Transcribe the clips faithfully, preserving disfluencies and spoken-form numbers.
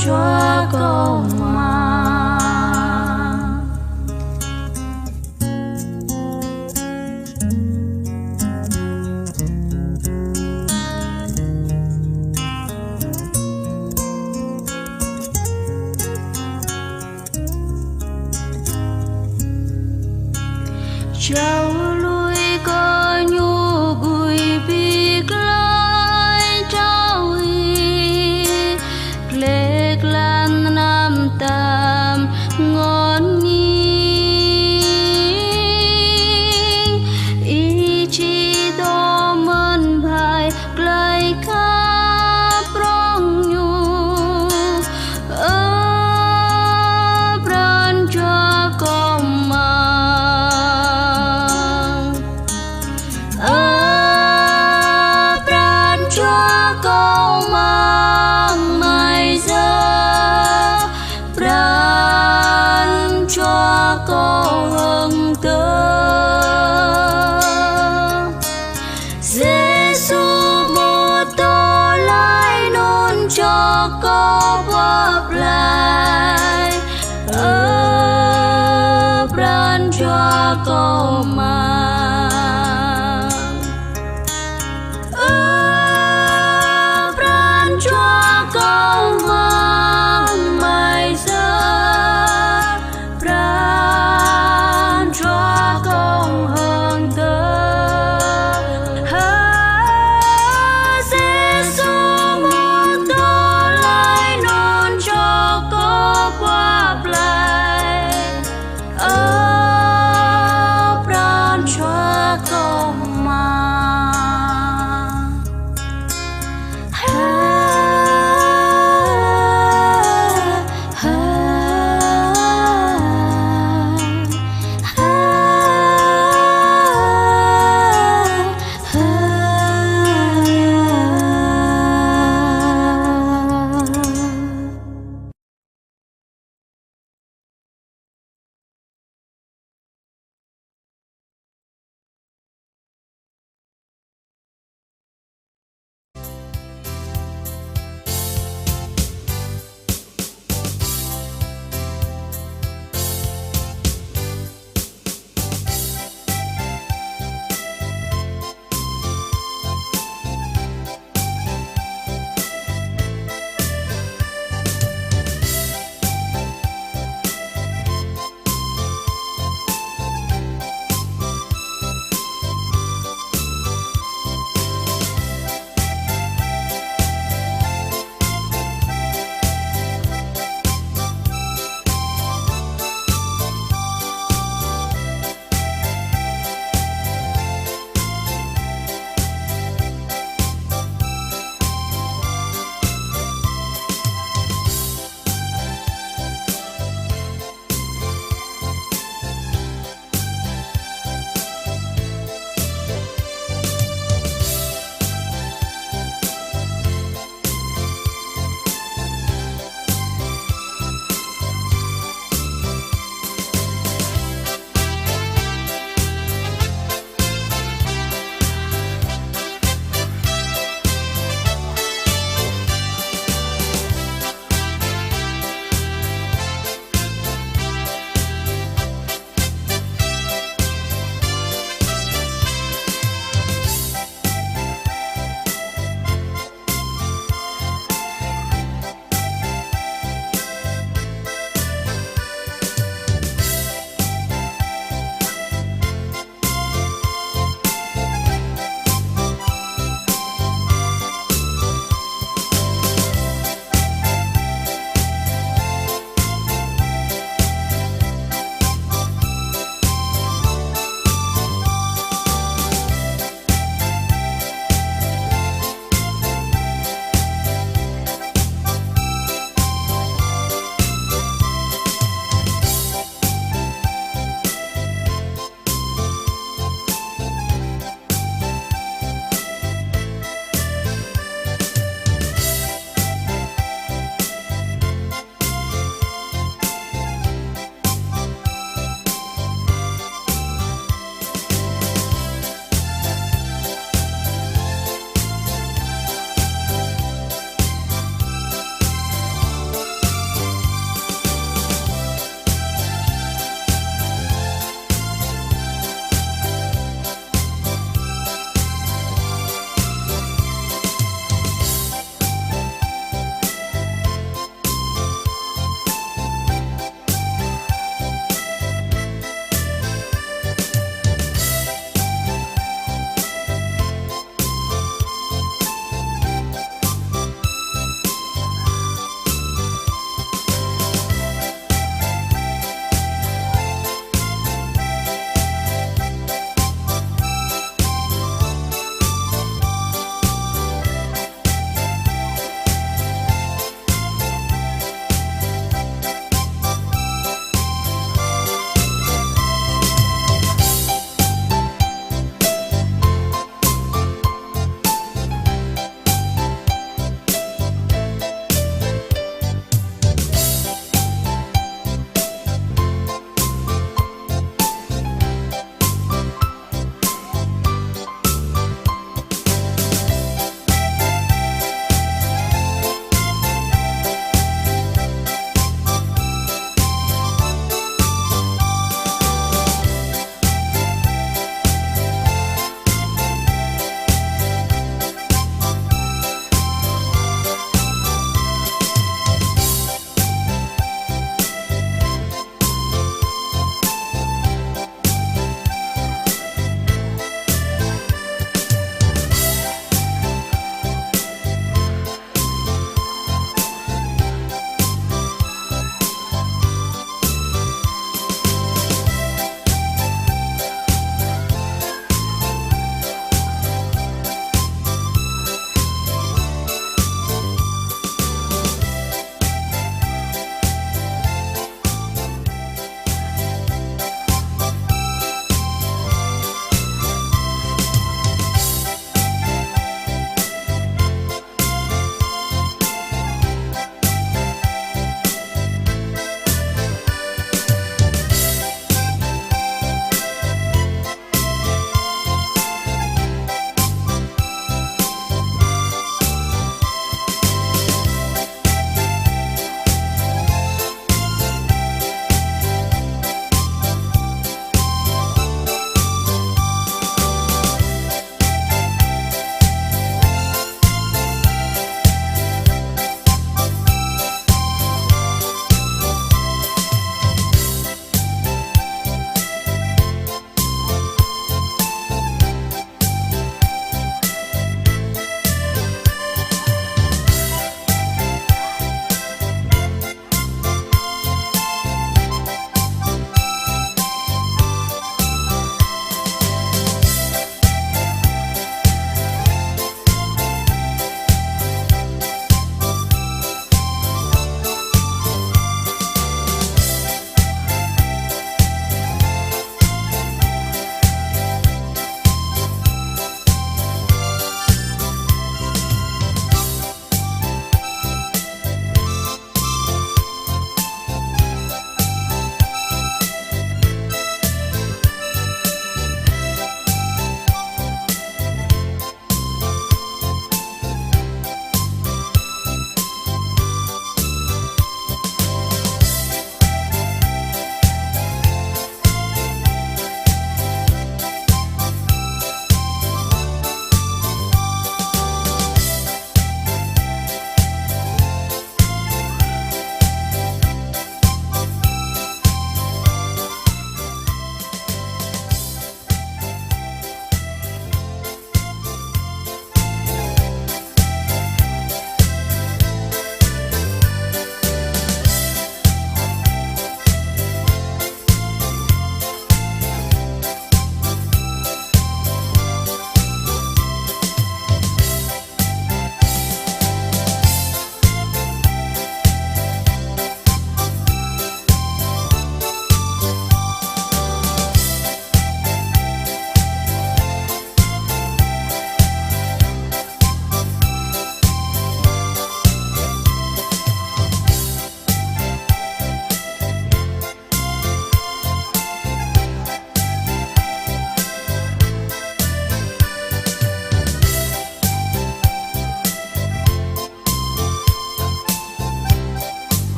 Jua kâo mă. Čao lui kơ ñu gui ƀiă glaĭ čao ih, gleh glan năm tam ngôn nging, ih či dŏ mơ̆n ƀai glaĭ khăp prong ñu. Ơ pran jua kâo mơ̆ng. Ơ pran jua kâo mơ̆ng mai yơh, pran jua kâo hơ̆ng tơ̆. Yêsu mơ̆ tơlơi anŭn čŏk kâo pơplai. Ơ pran jua kâo mơ̆ng. Ơ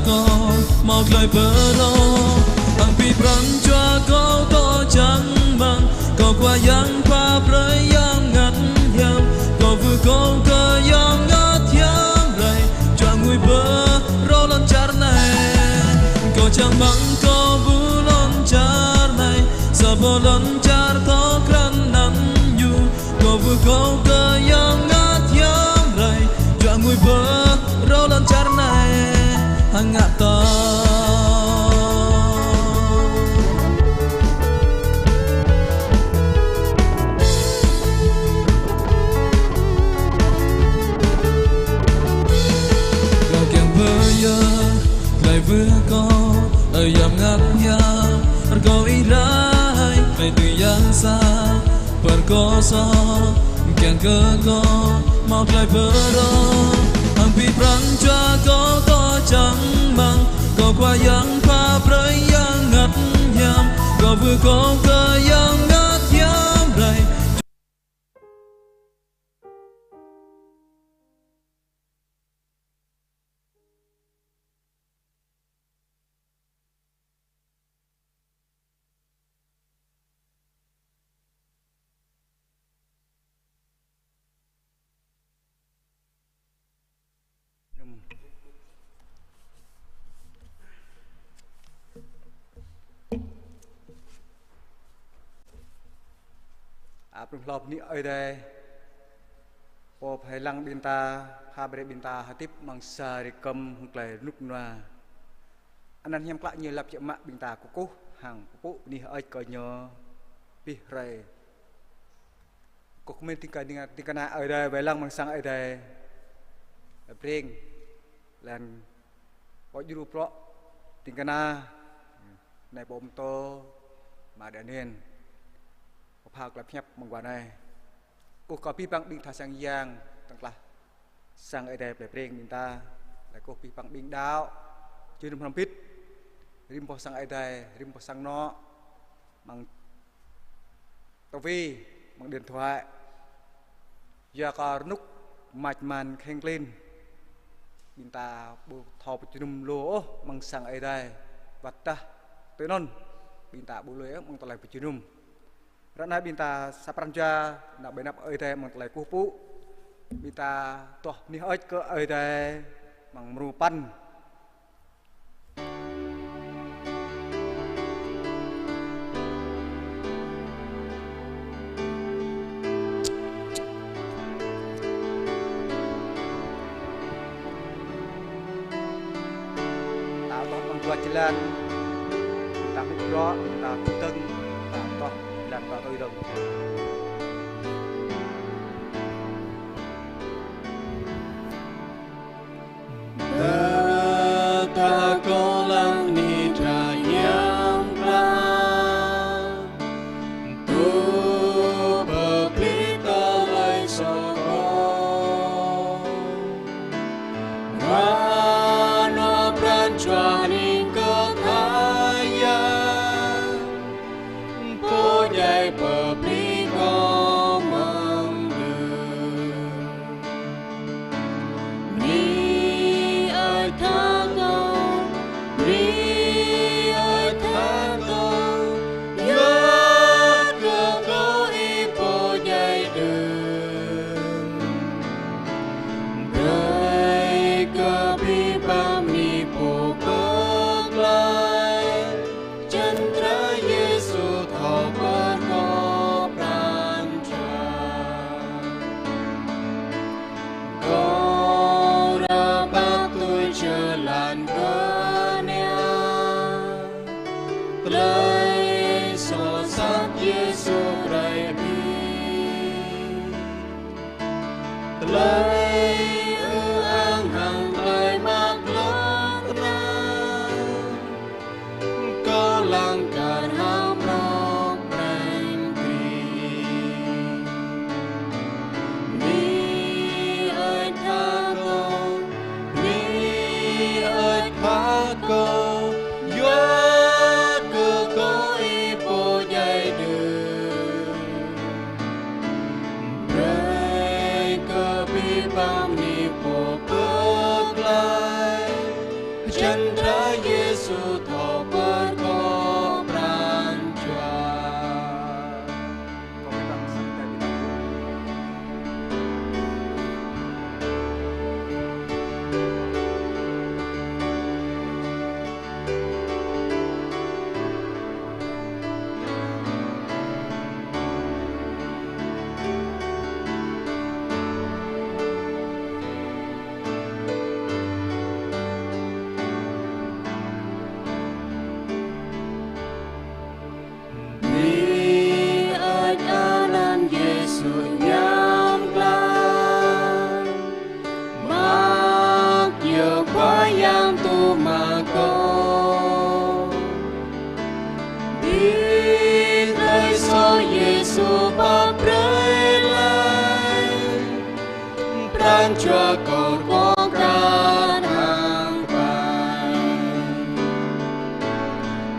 Kâo hmâo tơlơi pơrô, hăng abih pran jua kâo, kâo čang rơmang. Kâo Khua Yang pha brơi Yang Bơngăt Hiam. Kâo wơ̆t kâo kơ Yang Bơngăt Hiam rai, čuă ngui pơrô lŏn čar anai. Kâo čang rơmang kâo ƀuh lŏn čar anai, sa boh lŏn čar thâo krăn anăn Ñu. Kâo wơ̆t kâo kơ Yang Bơngăt Hiam rai, čuă ngui pơrô lŏn čar anai hăng ngă tŏ. Kâo kiăng pơyơr tơlơi wơ̆t kâo, ơ Yang Bơngăt Hiam, rơkâo Ih rai, tơlơi tui Yang sa, pơr kâo soh, kiăng kơ kâo hmâo tơlơi pơrô, hăng abih pran jua kâo, kâo čang rơmang. Kâo Khua Yang pha brơi Yang Bơngăt Hiam. Kâo wơ̆t kâo kơ Yang Bơngăt Hiam rai. Ơ Pô hluh bơni Ơi Adai, Pô pơlăng ƀing ta, pha brơi ƀing ta hơdip amăng sa hrơi kơm hăng tơlơi rơnŭk rơnua. Anăn hiam klă Ñu lăp jĕ mă ƀing ta kơkuh hăng pơpŭ bơni hơơč kơ Ñu abih hrơi. Kơkuh mơ̆n ding kơna, ding kơna, ding kơna Ơi Adai, wai lăng amăng sang Ơi Adai. Breng, laih anŭn pô djru prŏ, ding kơna, nai pô mơtô, Ama Đa Niên, pơphao tơlơi pơhiăp mơguah anai. Kơkuh kơ abih bang ƀing tha sang yang, tơ̆ng klah sang Ơi Adai plei Breng ƀing ta, laih kơkuh abih bang ƀing đaŏ, jơnum hrŏm hơbĭt, rĭm boh sang Ơi Adai, rĭm boh sang anŏ, amăng tơvi, amăng điện thoại. Yua kơ rơnŭk mač man kheng klin, ƀing ta ƀu thâo pơjơnum lu ôh amăng sang Ơi Adai, wơ̆t tơdah tui anŭn, ƀing ta ƀu lui ôh amăng tơlơi pơjơnum. Ră anai ƀing ta sa pran jua nao ƀơi anăp Ơi Adai amăng tơlơi kơkuh pơpŭ. Ƀing ta tuah bơni hơơč kơ Ơi Adai amăng mrô păn. Ta tuah amăng dua jơlan, ta mŭt bruă, ta tŭ dơ̆ng, ta tuah jơlan ta tui dơ̆ng. Tơdah kâo lăng bơni drơi hiam klă, tŭ pơplih tơlơi soh kâo. Rơnua pran jua hơning kơ Khua Yang, Pô djai pơplih kâo. Yêsu thâo pơkŏ pran jua. Bơni hơơč anăn Yêsu hiam klă. Mơak yơh Khua Yang tŭ mă kâo. Dĭ tơlơi soh Yêsu pap brơi laih. Pran jua kâo rơkâo kar hăng pai.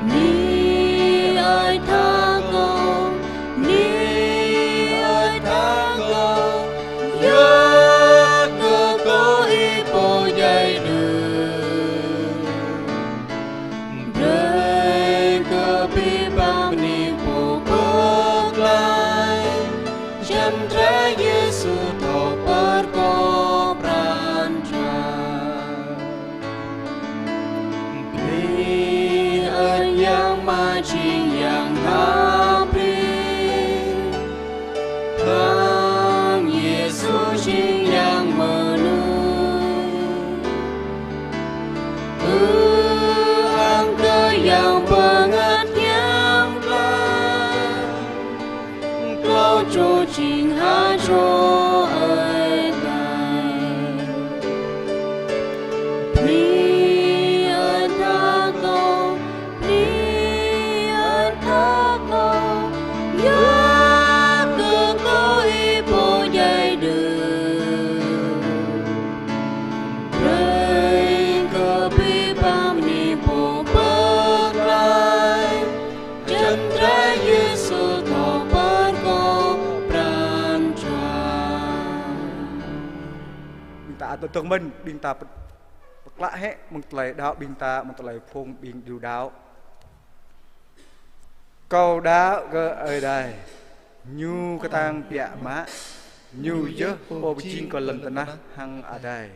Bơni hơơč tha kâo, bơni hơơč tha kâo, yua kơ kâo ih pô djai đưm. Brơi kơ abih bang bơni pô pơklaih, jăn dra Yêsu thâo pơkŏ pran jua. Bơni hơơč Yang Ama jing Yang Ngă Brơi. Hăng Yêsu jing Yang Mơnuih. Ư-ang kơ Yang Bơngăt Hiam Klă. Klâo čô jing ha čô Ơi Adai. Bơni hơơč tha kâo, bơni hơơč tha kâo, yua kơ kâo ih pô djai đưm. Brơi kơ abih bang bơni pô pơklaih, jăn dra Yêsu thâo pơkŏ pran jua. Ƀing ta ăt tơdơ̆ng mơ̆n, ƀing ta pơ-, pơklă hĕ mơ̆ng tơlơi đaŏ ƀing ta, mơ̆ng tơlơi phung ƀing đru đaŏ. Kâo đaŏ kơ Ơi Adai, Ñu kơtang biă mă, Ñu yơh Pô pơjing kơ lŏn tơnah hăng adai.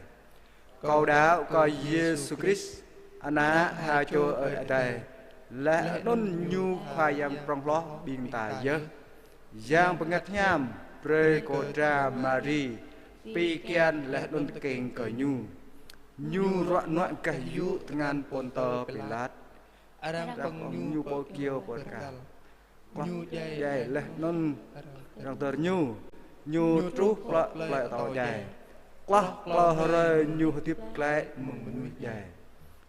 Kâo đaŏ kơ Yêsu Krist, Ană ha čô Ơi Adai, laih anŭn Ñu Khua Yang prŏng hloh ƀing ta yơh. Yang Bơngăt Hiam brơi kơ dra Mari pi kian laih anŭn tơkeng kơ Ñu. Ñu ruă nuă gah yŭ tơngan Pôntơ Pilat. Arăng pơ̆ng Ñu pơ kyâo bơrkal. Klah djai laih anŭn răng dơr Ñu. Ñu truh plă plơi atâo djai. Klah klâo hrơi Ñu hơdip glaĭ mơ̆ng mơnuih djai.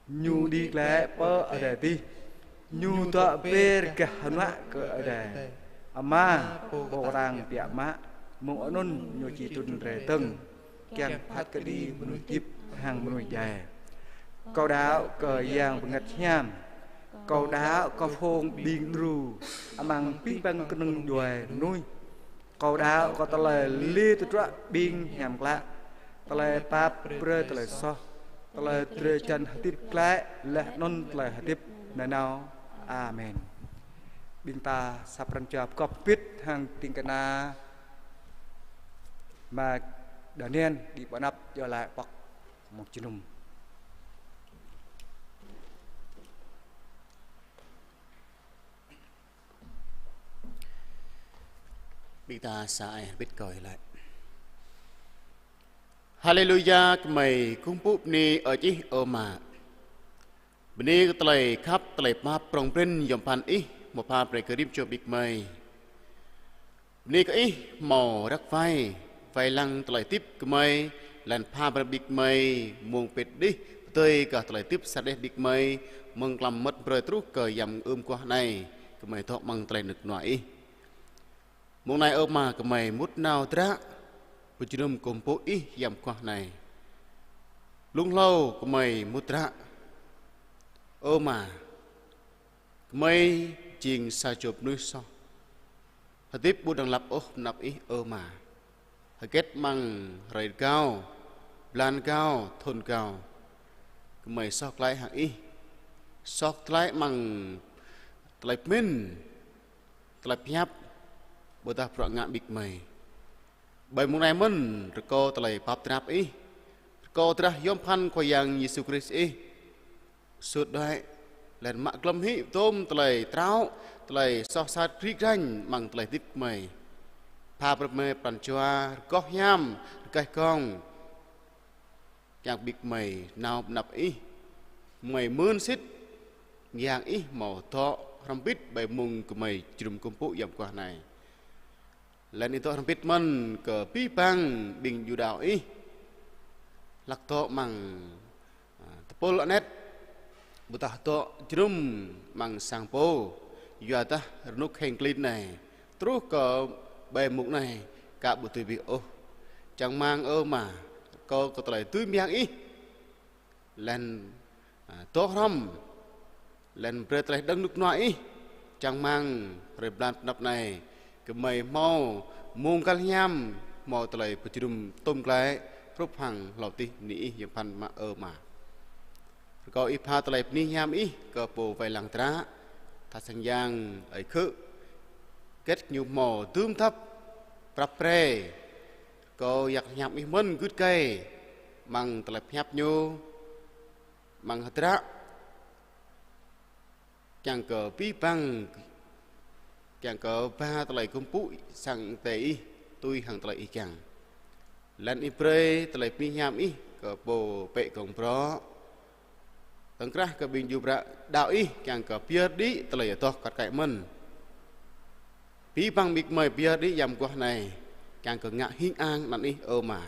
Ñu đĭ glaĭ pơ adai adih. Ñu dŏ ber gah hơnuă kơ Adai Ama Pô kơtang biă mă, mơ̆ng anŭn Ñu či trŭn rai dơ̆ng, kiăng phat kơđi mơnuih hơdip hăng mơnuih djai. Kâo đaŏ kơ Yang Bơngăt Hiam. Kâo đaŏ kơ phung ƀing đru amăng abih bang kơnơ̆ng djuai mơnuih. Kâo đaŏ kơ tơlơi lui tơdruă ƀing hiam klă, tơlơi pap brơi tơlơi soh, tơlơi drơi jăn hơdip glaĭ, laih anŭn tơlơi hơdip nanao. Amen. Ƀing ta sa pran jua pơgop bit hăng ding kơna Ama Daniel đĭ ƀơi anăp djơ̆ laĭ pŏk mơ̆ng jơnum. Ƀing ta sa ai bit kơ laĭ. Haleluya, gơmơi kơkuh pơpŭ bơni hơơč Ih, ơ Ama. Bơni kơ tơlơi khăp, tơlơi pap prŏng prin yom pơphan Ih, hmâo pha brơi kơ rĭm čô ƀing gơmơi. Bơni kơ Ih hmâo răk wai, wai lăng tơlơi hơdip gơmơi, laih anŭn pha brơi ƀing gơmơi mơ̆ng pĭt đih, pơdơi kơ tơlơi hơdip sa đeh ƀing gơmơi, mơ̆ng tlam mơmŏt brơi truh kơ yăm ưm guah anai, gơmơi dŏ amăng tơlơi rơnŭk rơnua Ih. Mông anai ơ Ama gơmơi mŭt nao hơdră, pơjơnum kơkuh pơpŭ Ih yăm guah anai. Blung hlâo gơmơi mŭt hơdră. Ơ Ama, gơmơi jing sa čô mơnuih soh. Hơdip ƀu dơ̆ng lăp ôh mơ̆ng anăp Ih ơ Ama. Hơget amăng hrơi rơgao, blan rơgao, thŭn rơgao. Gơmơi soh glaĭ hăng Ih. Soh tơlơi amăng tơlơi pơmĭn, tơlơi pơhiăp, ƀôdah bruă ngă ƀing gơmơi. Ƀơi mông anai mơ̆n, rơkâo tơlơi pap drap Ih, rơkâo drah yom pơphan Khua Yang Yêsu Krist Ih sut đuaĭ, laih anŭn mă glŏm hĭ tôm tơlơi trâo, tơlơi soh sat rik ranh amăng tơlơi hơdip gơmơi. Pha brơi gơmơi pran jua rơgoh hiam, rơgaih gong, kiăng ƀing gơmơi nao pơ anăp Ih, gơmơi mơ̆n sĭt mơyang Ih hmâo dŏ hrŏm hơbĭt ƀơi mông gơmơi jơnum kơkuh pơpŭ yom mơguah anai. Laih anŭn Ih dŏ hrŏm hơbĭt mơ̆n kơ abih bang ƀing ju đaŏ Ih, hlak dŏ amăng, a, tơpul anet, ƀôdah dŏ jơnum amăng sang pô, yua dah rơnŭk heng klin anai, truh kơ ƀơi mông anai, ka ƀu dưi abih ôh. Čang rơmang ơ Ama, rơkâo kơ tơlơi dưi mơyang Ih, laih anŭn, a, dŏ hrŏm, laih anŭn brơi tơlơi hơđơ̆ng rơnŭk rơnua Ih, čang rơmang hrơi blan pơanăp anai, gơmơi hmâo mông găl hiam, hmâo tơlơi pơjơnum tôm glaĭ, hrup hăng hlâo adih bơni Ih yom pơphan mă ơ Ama. Rơkâo Ih pha tơlơi bơni hiam Ih kơ pô wai lăng hơdră, tha sang yang ơi Khư̆, hơget ñu hmâo dưm thăp, prăp pre, rơkâo yang hiam Ih mơ̆n gưt gai, amăng tơlơi pơhiăp ñu, amăng hơdră, kiăng kơ abih bang, kiăng kơ ba tơlơi kơkuh pơpŭ sang Ơi Adai Ih, tui hăng tơlơi Ih kiăng. Laih anŭn Ih brơi tơlơi bơni hiam Ih kơ pô pĕ gong brŏ. Tơ̆ng krah kơ ƀing ju đaŏ Ih, kiăng kơ pơyơr đĭ tơlơi adoh kar kaĭ mơ̆n. Abih bang ƀing gơmơi pơyơr đĭ yom mơguah anai, kiăng kơ ngă hing ang anăn Ih ơ Ama.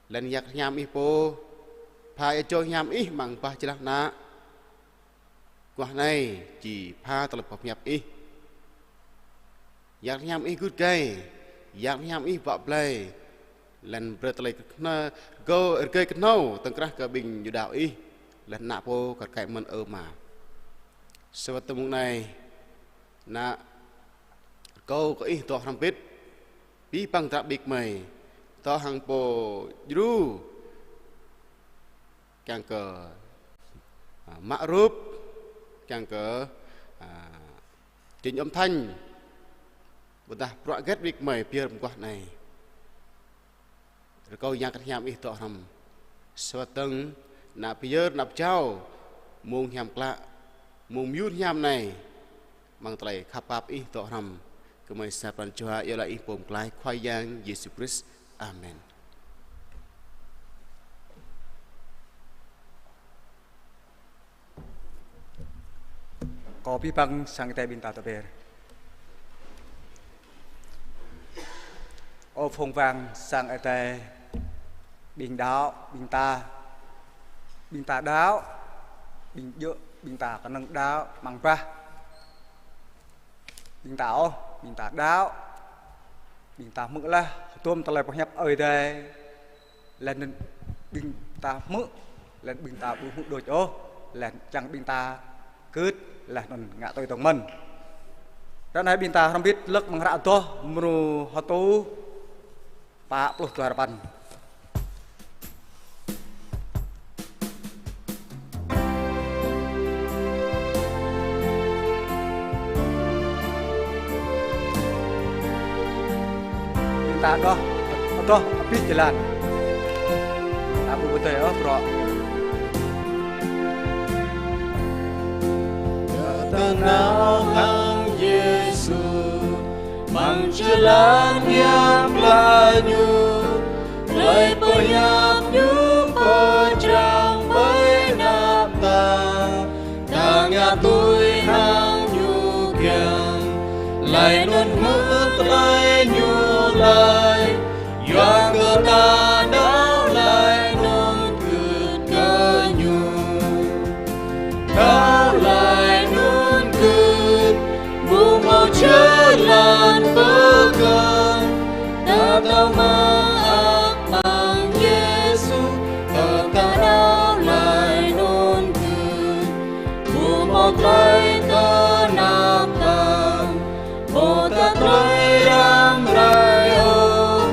Laih anŭn yang hiam Ih pô, pha ia jâo hiam Ih amăng bah jơlah ană. Mơguah anai či pha tơlơi pơhiăp Ih. Yang hiam Ih gưt gai, yang hiam Ih bă blai. Laih anŭn brơi tơlơi kơnơ̆ng, rơgơi kơnơ̆ng, tơ̆ng krah kơ ƀing ju đaŏ Ih, laih anŭn ană pô kar kaĭ mơ̆n ơ Ama. Sa wơ̆t tơ mông anai, ană rơkâo kơ Ih dŏ hrŏm hơbĭt, abih bang hơdră ƀing gơmơi, dŏ hăng pô djru, kiăng kơ, a, mă rup, kiăng kơ, a, trình âm thanh, ƀôdah bruă hơget ƀing gơmơi pơyơr mơguah anai. Rơkâo yang hiam Ih dŏ hrŏm. Sa wơ̆t dơ̆ng, ană pơyơr, ană pơjao, mông hiam klă, mông mơyun hiam anai, amăng tơlơi khăp pap Ih dŏ hrŏm. Gơmơi sa pran jua iâu laĭ Ih pô pơklaih Khua Yang Yêsu Krist. Amen. Kâo abih bang sang Ơi Adai ƀing ta tơber. Ơ phung wang sang Ơi Adai, ƀing đaŏ, ƀing ta, ƀing ta đaŏ, ƀing djơ̆, ƀing ta kơnơ̆ng đaŏ, amăng bah. Ƀing ta ôh, ƀing ta đaŏ, ƀing ta hmư̆ laih, hơdôm tơlơi pơhiăp Ơi Adai, laih anŭn ƀing ta hmư̆, laih anŭn ƀing ta ƀu hmư̆ đôč ôh, laih anŭn čang ƀing ta gưt, laih anŭn ngă tui tŏng mơ̆n. Ră anai ƀing ta hrŏm hơbĭt lơ̆k amăng hră adoh mrô hơtuh pă pluh dua rơpăn. Ƀing ta adoh, adoh abih jơlan. Ta ƀu pơdơi ôh bruă. Tơnao hăng Yêsu, amăng jơlan hiam klă Ñu, tơlơi pơhiăp Ñu pơčrang ƀơi anăp ta. Ta ngă tui hăng Ñu kiăng, laih anŭn hmư̆ tơlơi Ñu laĭ, yua kơ ta đaŏ laih anŭn gưt kơ Ñu. Đaŏ laih anŭn gưt, ƀu hmâo jơlan pơkŏn, ta tơma amăng Yêsu, ta đaŏ laih anŭn gưt, ƀu hmâo tơlơi tơnap tap, ƀôdah tơlơi răm rai ôh,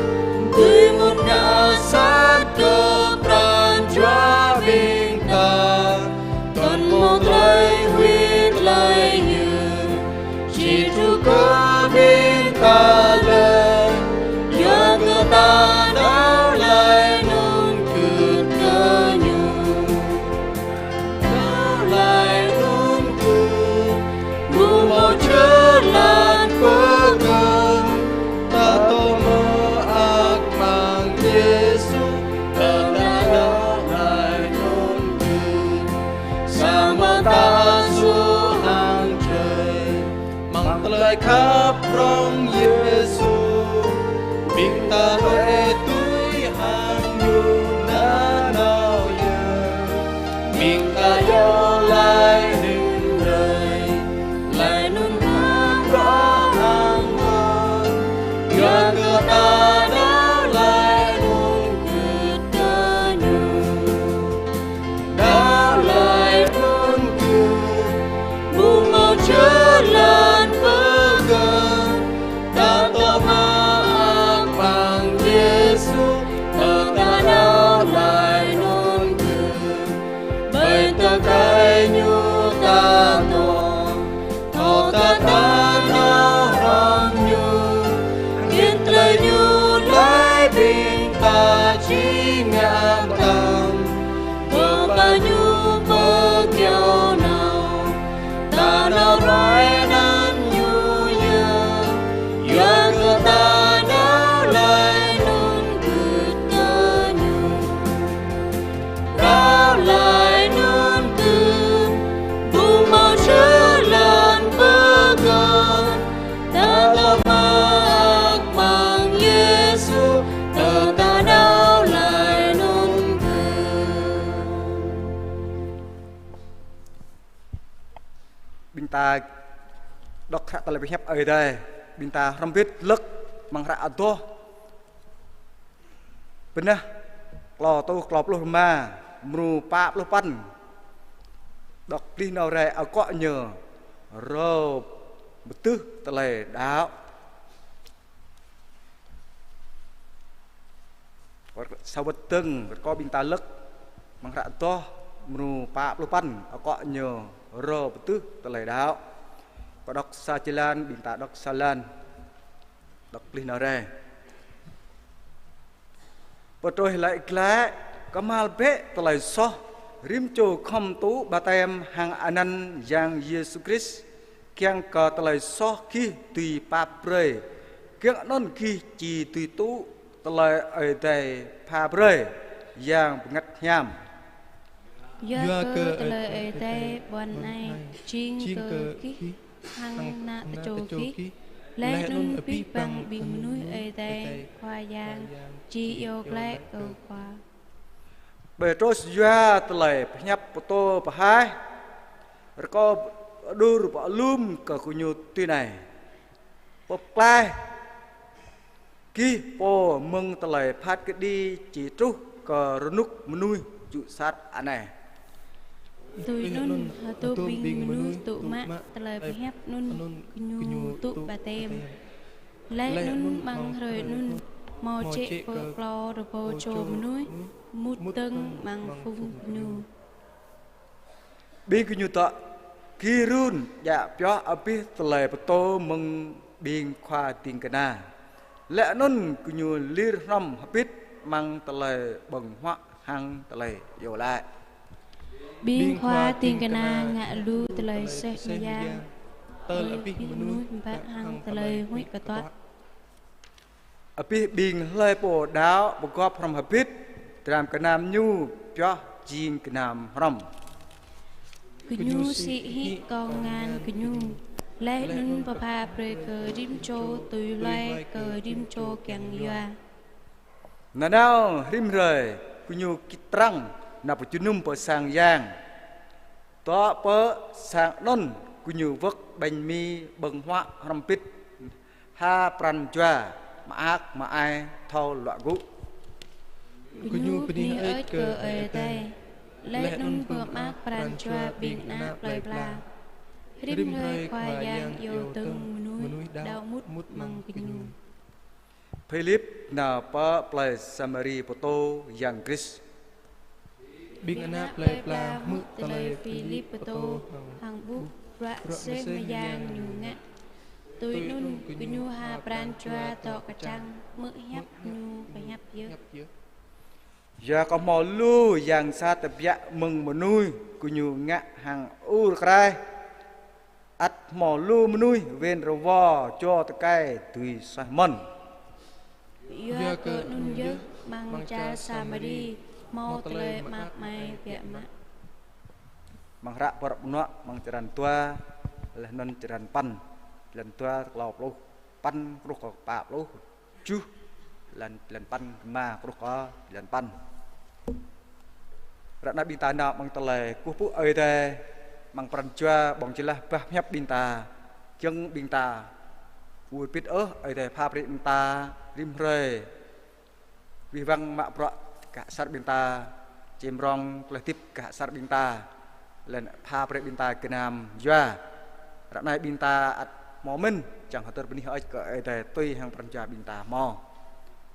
dưi mŭt ngă sat kơ pran jua ƀing ta, tơl hmâo tơlơi Truh kơ ƀing ta lĕ, yua kơ ta đaŏ laĭ anŭn gưt kơ Ñu. Đaŏ laĭ anŭn gưt, ƀu hmâo jơlan pơkŏn, ta tŏ mơak amăng Yêsu, ta đaŏ laĭ anŭn gưt. Samơ̆ ta dŏ hăng čơ̆ amăng tơlơi khăp prŏng Yêsu, ƀing ta rai tui hăng Ñu nanao yơh. Ƀing ta iâu laĭ anŭn rai, laĭ anŭn hăng rơkâo hăng mơ̆n, yua kơ ta đaŏ laĭ anŭn gưt kơ Ñu. Đaŏ laĭ anŭn gưt, ƀu hmâo jơlan pơkŏn, ta tŏ mơak amăng Yêsu, ta đaŏ laĭ anŭn gưt. Ƀơi tơkai Ñu ta dŏ, thâo ta nanao hrŏm Ñu, kiăng tơlơi Ñu laĭ ƀing ta či ngă mơtam. Pơpă Ñu pơkiaŏ nao, ta nao ruai anăn Ñu yơh, yua kơ ta đaŏ laĭ anŭn gưt kơ Ñu. Đaŏ laĭ anŭn gưt, ƀu hmâo jơlan pơkŏn, ta tŏ mơak amăng Yêsu, ta đaŏ laĭ anŭn gưt. Ƀing ta đŏk hră tơlơi pơhiăp Ơi Adai, ƀing ta hrŏm hơbĭt lơ̆k amăng hră Adoh. Bơnah klâo rơtuh klâo pluh rơma, mrô pă pluh păn. Đŏk plih nao rai akŏ ñu rơbơtưh tơlơi đaŏ. Sa wơ̆t dơ̆ng, rơkâo ƀing ta lơ̆k amăng hră Adoh, mrô pă pluh păn, akŏ ñu rơbơtưh tơlơi đaŏ. Kâo đŏk sa jơlan, ƀing ta đŏk sa jơlan. Đŏk plih nao rai. Pơtrôih laĭ glaĭ, kơhma̱l bĕ tơlơi soh, rĭm čô khŏm tŭ baptem hăng anăn Yang Yêsu Krist, kiăng kơ tơlơi soh gih dưi pap brơi, kiăng anŭn gih či dưi tŭ tơlơi Ơi Adai pha brơi Yang Bơngăt Hiam. Yua kơ tơlơi Ơi Adai ƀuăn anai jing kơ gih hăng ană tơčô gih, laih anŭn abih bang ƀing mơnuih Ơi Adai Khua Yang či iâu glaĭ kơ Khua. Pêtrôs yua tơlơi pơhiăp pơtô pơhaih, rơkâo pơđur pơalum kơ gơñu tui anai: Pơklaih gih pô mơ̆ng tơlơi phat kơđi či truh kơ rơnŭk mơnuih jŭ sat anai. Tui anŭn, hơdôm ƀing mơnuih tŭ mă tơlơi pơhiăp anŭn gơñu tŭ baptem. Laih anŭn amăng hrơi anŭn, hmâo jĕ pơ klâo rơbâo čô mơnuih mŭt dơ̆ng amăng phung gơñu. Ƀing gơñu dŏ gir run djă pioh abih tơlơi pơtô mơ̆ng ƀing khua ding kơna. Laih anŭn gơñu lir hrŏm hơbĭt amăng tơlơi ƀơ̆ng huă hăng tơlơi iâu laĭ. Ƀing khua ding kơna ngă lu tơlơi seh mơyang, tơl abih mơnuih mơbă hăng tơlơi huĭ kơtuă. Abih ƀing hlơi pô đaŏ pơgop hrŏm hơbĭt, dram gơnam ñu pioh jing gơnam hrŏm. Gơñu sĭ hĭ kông ngăn gơñu, laih anŭn pơpha brơi kơ rĭm čô tui hluai kơ rĭm čô kiăng yua. Nanao rĭm hrơi, gơñu kĭ trăng nao pơjơnum pơ sang yang. Dŏ pơ sang anŭn gơñu wơ̆k ƀañ mi ƀơ̆ng huă hrŏm hơbĭt ha pran jua mơak mơai thâo luă gŭ. Gơñu bơni hơơč kơ Ơi Adai, laih anŭn pơmơak pran jua ƀing ană plơi pla. Rĭm hrơi Khua Yang iâu dơ̆ng mơnuih đaŏ mŭt amăng gơñu. Philip nao pơ plơi Samari pơtô Yang Krist. Ƀing ană plơi pla hmư̆ tơlơi Philip pơtô hăng ƀuh bruă seh mơyang ñu ngă. Tui anŭn gơñu ha pran jua dŏ kơčăng, hmư̆ hiăp ñu pơhiăp yơh. Yua kơ hmâo lu yang sat tơbiă mơ̆ng mơnuih gơñu ngă hăng ur kraih. Ăt hmâo lu mơnuih wên rơwo čô tơkai dưi suaih mơ̆n. Yua kơ anŭn yơh amăng čar Samari hmâo tơlơi mơak mơai biă mă. Amăng hră Bruă Mơnuă amăng črăn dua, laih anŭn črăn păn, črăn dua klâo pluh păn truh kơ pă pluh tơjuh, črăn, črăn păn rơma truh kơ črăn păn. Ră anai ƀing ta nao amăng tơlơi kơkuh pơpŭ Ơi Adai, amăng pran jua ƀơ̆ng jơlah bah pơhiăp ƀing ta, kiăng ƀing ta ur bit ôh, Ơi Adai pha brơi ƀing ta rĭm hrơi wih wăng mă bruă kơ asar ƀing ta, čem rong tơlơi hơdip kơ asar ƀing ta, laih anŭn pha brơi ƀing ta gơnam yua. Ră anai ƀing ta ăt hmâo mơ̆n, čang hơdơr bơni hơơč kơ Ơi Adai tui hăng pran jua ƀing ta hmâo.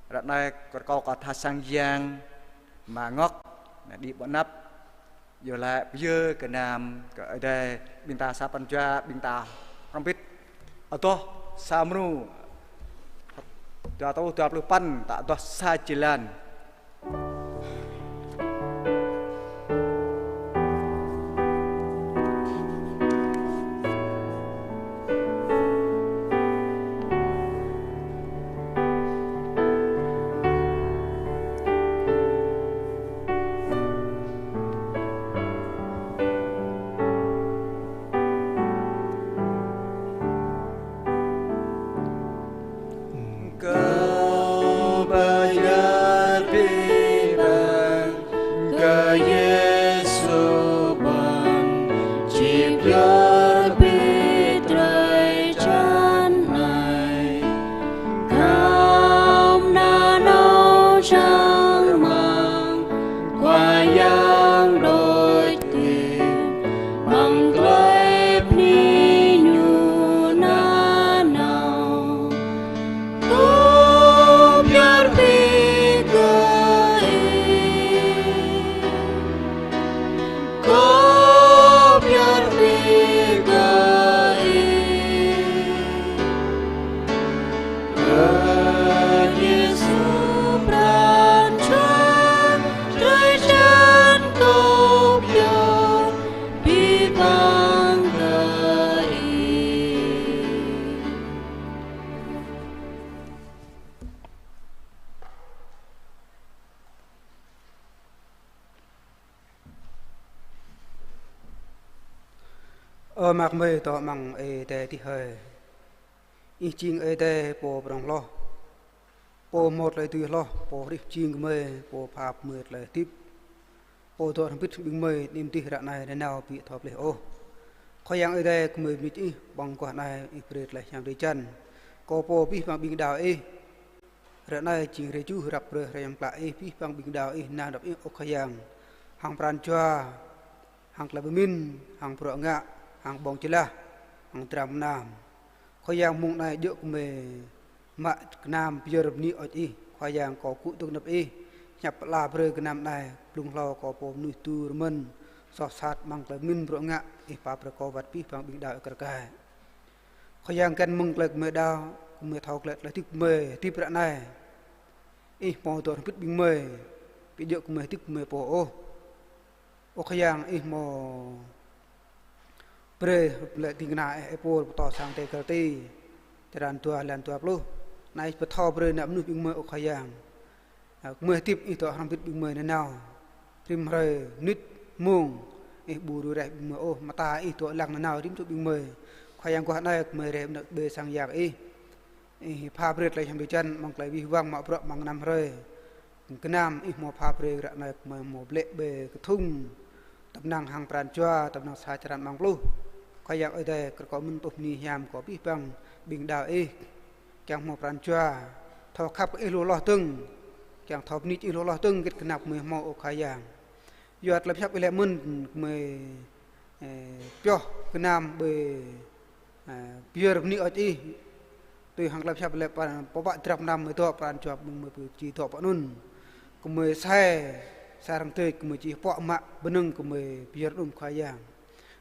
Ră anai kơ rơkâo kơ tha sang yang, ama Ngŏk, anai đĭ ƀơi anăp, yua laĭ pơyơr gơnam kơ Ơi Adai, ƀing ta sa pran jua, ƀing ta hrŏm hơbĭt adoh sa mrô, dua rơtuh dua pluh păn, ta adoh sa jơlan. Kâo pơyơr abih bang kơ Yêsu pơ̆n, či pơyơr abih drơi jăn anai. Khŏm nanao čang rơmang, Khua Yang đôč tĭng, amăng tơlơi bơni Ñu nanao. Kâo pơyơr abih kơ Ih. Kâo pơyơr abih kơ Ih. Ơ Yêsu pran jua, drơi jăn kâo pơyơr abih bang kơ Ih. Ơ mơak mơi dŏ amăng Ơi Adai adih hơi. Ih jing Ơi Adai pô prŏng hloh, pô hmâo tơlơi dưi hloh, pô hrih jing gơmơi, pô pha gơmơi tơlơi hơdip, pô dŏ hrŏm hơbĭt ƀing gơmơi, anăm dih ră anai nanao ƀu thâo pơplih ôh. Khua Yang Ơi Adai, gơmơi bơni Ih, ƀơ̆ng guah anai Ih brơi tơlơi hiam drơi jăn kơ pô abih bang ƀing đaŏ Ih. Ră anai jing hrơi tơjuh răp brơi hrơi Yang Pơklaih Ih, abih bang ƀing đaŏ Ih nao anăp Ih, ơ Khua Yang, hăng pran jua, hăng tơlơi pơmĭn, hăng bruă ngă, hăng ƀơ̆ng jơlah, hăng dram mơnam. Khua Yang, mông anai djơ̆ gơmơi mă gơnam pơyơr bơni hơơč Ih. Khua Yang, kâo kơkuh dơ̆ng anăp Ih, hiăp pơala brơi gơnam anai, blung hlâo kơ pô mơnuih dŭ rơmơ̆n, soh sat amăng tơlơi pơmĭn bruă ngă, Ih pap brơi kơ wơ̆t abih bang ƀing đaŏ Ih kar kaĭ. Khua Yang, găn mơ̆ng tơlơi gơmơi đaŏ, gơmơi thâo glaĭ tơlơi hơdip gơmơi, hơdip ră anai Ih hmâo dŏ hrŏm hơbĭt ƀing gơmơi, ƀu djơ̆ gơmơi hơdip gơmơi pô ôh. Ơ Khua Yang, Ih hmâo brơi lĕ ding kơna Ih, Ơi Pôl pơtô sang tơ Galati, črăn dua, lan dua pluh. Anai Ih pơthâo brơi ană mơnuih ƀing gơmơi, ơ Khua Yang. Gơmơi hơdip Ih dŏ hrŏm hơbĭt ƀing gơmơi nanao. Rĭm hrơi, mơnit, mông, Ih ƀu đuaĭ rai ƀing gơmơi ôh, mơta Ih dŏ lăng nanao rĭm čô ƀing gơmơi. Khua Yang, guah anai gơmơi rai ƀơi sang yang Ih. Ih pha brơi tơlơi hiam drơi jăn, amăng tơlơi wih wăng mă bruă amăng năm hrơi. Gơnam Ih hmâo pha brơi ră anai gơmơi hmâo blĕ ƀơi kơthung tơm năng hăng pran jua, tơm năng sa črăn amăng pluh. Khua Yang Ơi Adai, kơ rơkâo mơ̆n tuh bơni hiam kơ abih bang ƀing đaŏ Ih, kiăng hmâo pran jua thâo khăp kơ Ih lu hloh dơ̆ng, kiăng thâo bơni Ih lu hloh dơ̆ng, hơget gơnam gơmơi hmâo, ơ Khua Yang. Yua tơlơi pơhiăp Ih laĭ mơ̆n, gơmơi, ơ, pioh gơnam ƀơi, ơ, pơyơr bơni hơơč Ih. Tui hăng tơlơi pơhiăp laĭ pran, pơpă dram mơnam gơmơi dŏ, pran jua ƀing gơmơi či dŏ pơ anŭn. Gơmơi sai, sa răng tơi gơmơi či pŏk mă bơnơ̆ng gơmơi pơyơr anŭn, Khua Yang.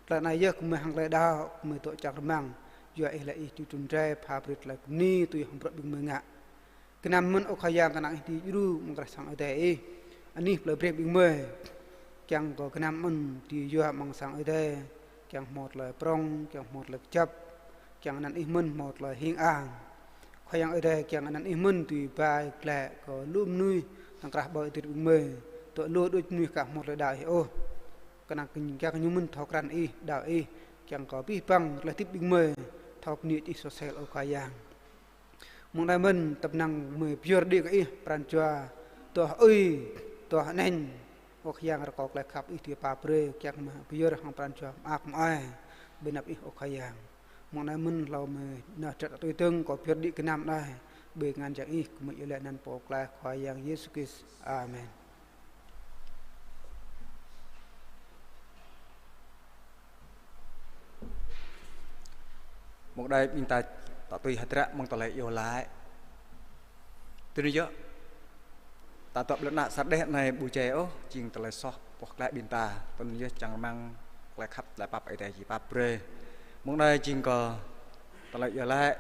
Tơlơi anai yơh gơmơi hăng tơlơi đaŏ, gơmơi dŏ čang rơmang, Yua Ih lĕ Ih djru trŭn rai pha brơi tơlơi bơni tui hăng bruă ƀing gơmơi ngă. Gơnam mơ̆n ơ Khua Yang kơnang Ih dưi djru amăng krah sang Ơi Adai Ih. Anih plei Breng ƀing gơmơi. Kiăng kơ gơnam mơ̆n dưi yua amăng sang Ơi Adai. Kiăng hmâo tơlơi prŏng, kiăng hmâo tơlơi kơjăp. Kiăng anăn Ih mơ̆n hmâo tơlơi hing ang. Khua Yang Ơi Adai, kiăng anăn Ih mơ̆n dưi ba glaĭ kơ lu mơnuih, tơ̆ng krah ƀơi adih ƀing gơmơi. Tơl lu đôč mơnuih aka hmâo tơlơi đaŏ Ih ôh. Kơnang kiăng kơ ñu mơ̆n thâo krăn Ih, đaŏ Ih, kiăng kơ abih bang tơlơi hơdip ƀing gơmơi, thâo kơnang Ih soh sel ơ Khua Yang. Mơ̆ng anai mơ̆n tơpă năng gơmơi pơyơr đĭ kơ Ih pran jua, tuah ơi, tuah aneng, ơ Khua Yang rơkâo tơlơi khăp Ih dưi pap brơi, kiăng gơmơi pơyơr hăng pran jua mơak mơai, ƀơi anăp Ih ơ Khua Yang. Mơ̆ng anai mơ̆n hlâo mơ̆ nao čăt tui tơ̆ng kâo pơyơr đĭ gơnam anai, ƀơi anăn jang Ih gơmơi iâu laĭ anăn Pô pơklaih Khua Yang Yêsu Krist. Amen. Mơ̆ng anai ƀing ta tŏ tui hơdră mơ̆ng tơlơi iâu laĭ. Tui anŭn yơh, ta tŏ ƀlŏr ană sa đeh anai ƀu djai ôh, jing tơlơi soh pŏk glaĭ ƀing ta. Tui anŭn yơh čang rơmang tơlơi khăp, tơlơi pap Ơi Adai či pap brơi. Mơ̆ng anai jing kơ tơlơi iâu laĭ.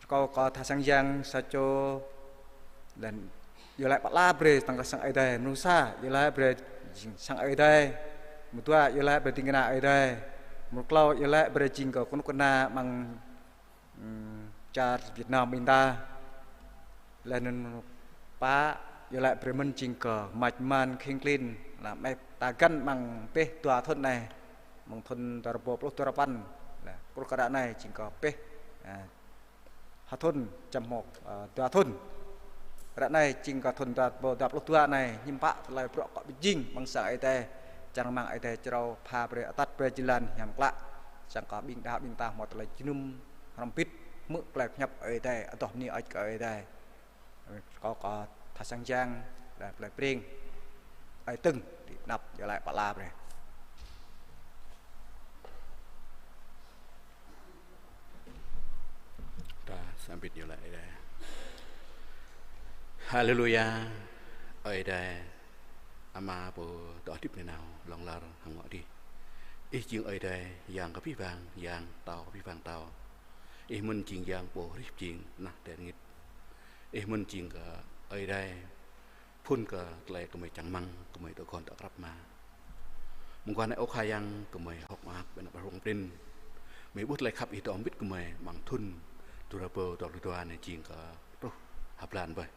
Rơkâo kơ tha sang yang sa čô lĕ iâu laĭ pơala brơi tơ̆ng kơ sang Ơi Adai. Mrô sa iâu laĭ brơi jing sang Ơi Adai. Mrô dua iâu laĭ brơi ding kơna Ơi Adai. Mrô klâo iâu laĭ brơi jing kơ kơnuk kơna amăng, ưm, čar Việt Nam ƀing ta. Laih anŭn mrô pă iâu laĭ brơi mơ̆n jing kơ mač man kheng klin, laih mơ̆ ta găn amăng pĕh dua thŭn anai, amăng thŭn dua rơbâo pluh dua rơpăn, laih kơ ră anai jing kơ pĕh, a, ha thŭn čăm hmâo, a, dua thŭn. Ră anai jing kơ thŭn dua rơbâo dua pluh dua anai, hiư̆m pă tơlơi bruă kơ pơjing amăng sang Ơi Adai, čang rơmang Ơi Adai črâo pha brơi atăt brơi jơlan hiam klă, čang kơ ƀing đaŏ ƀing ta hmâo tơlơi jơnum hrŏm hơbĭt, hmư̆ tơlơi pơhiăp Ơi Adai, adoh bơni hơơč kơ Ơi Adai. Rơkâo kơ tha sang yang, laih plei Breng, ơi Tưng, dưi pơanăp iâu laĭ pơala brơi. Ta sambĭt iâu laĭ Ơi Adai. Haleluya. Ơi Adai, Ama Pô dŏ hơdip nanao hlŏng lar hăng ngŏ adih. Ih jing Ơi Adai, Yang kơ abih bang yang, Pơtao kơ abih bang pơtao. Ih mơ̆n jing Yang Pô hrih pơjing tơnah rơngit. Ih mơ̆n jing kơ Ơi Adai, phŭn kơ tơlơi gơmơi čang rơmang, gơmơi tơguan tơ krăp Ama. Mơguah anai ơ Khua Yang, gơmơi hơ̆k mơak ƀơi anăp Ih prŏng prin. Gơmơi ƀuh tơlơi khăp Ih dŏ hơbĭt gơmơi amăng thŭn dua rơbâo dua pluh dua anai jing kơ truh ha blan bơih.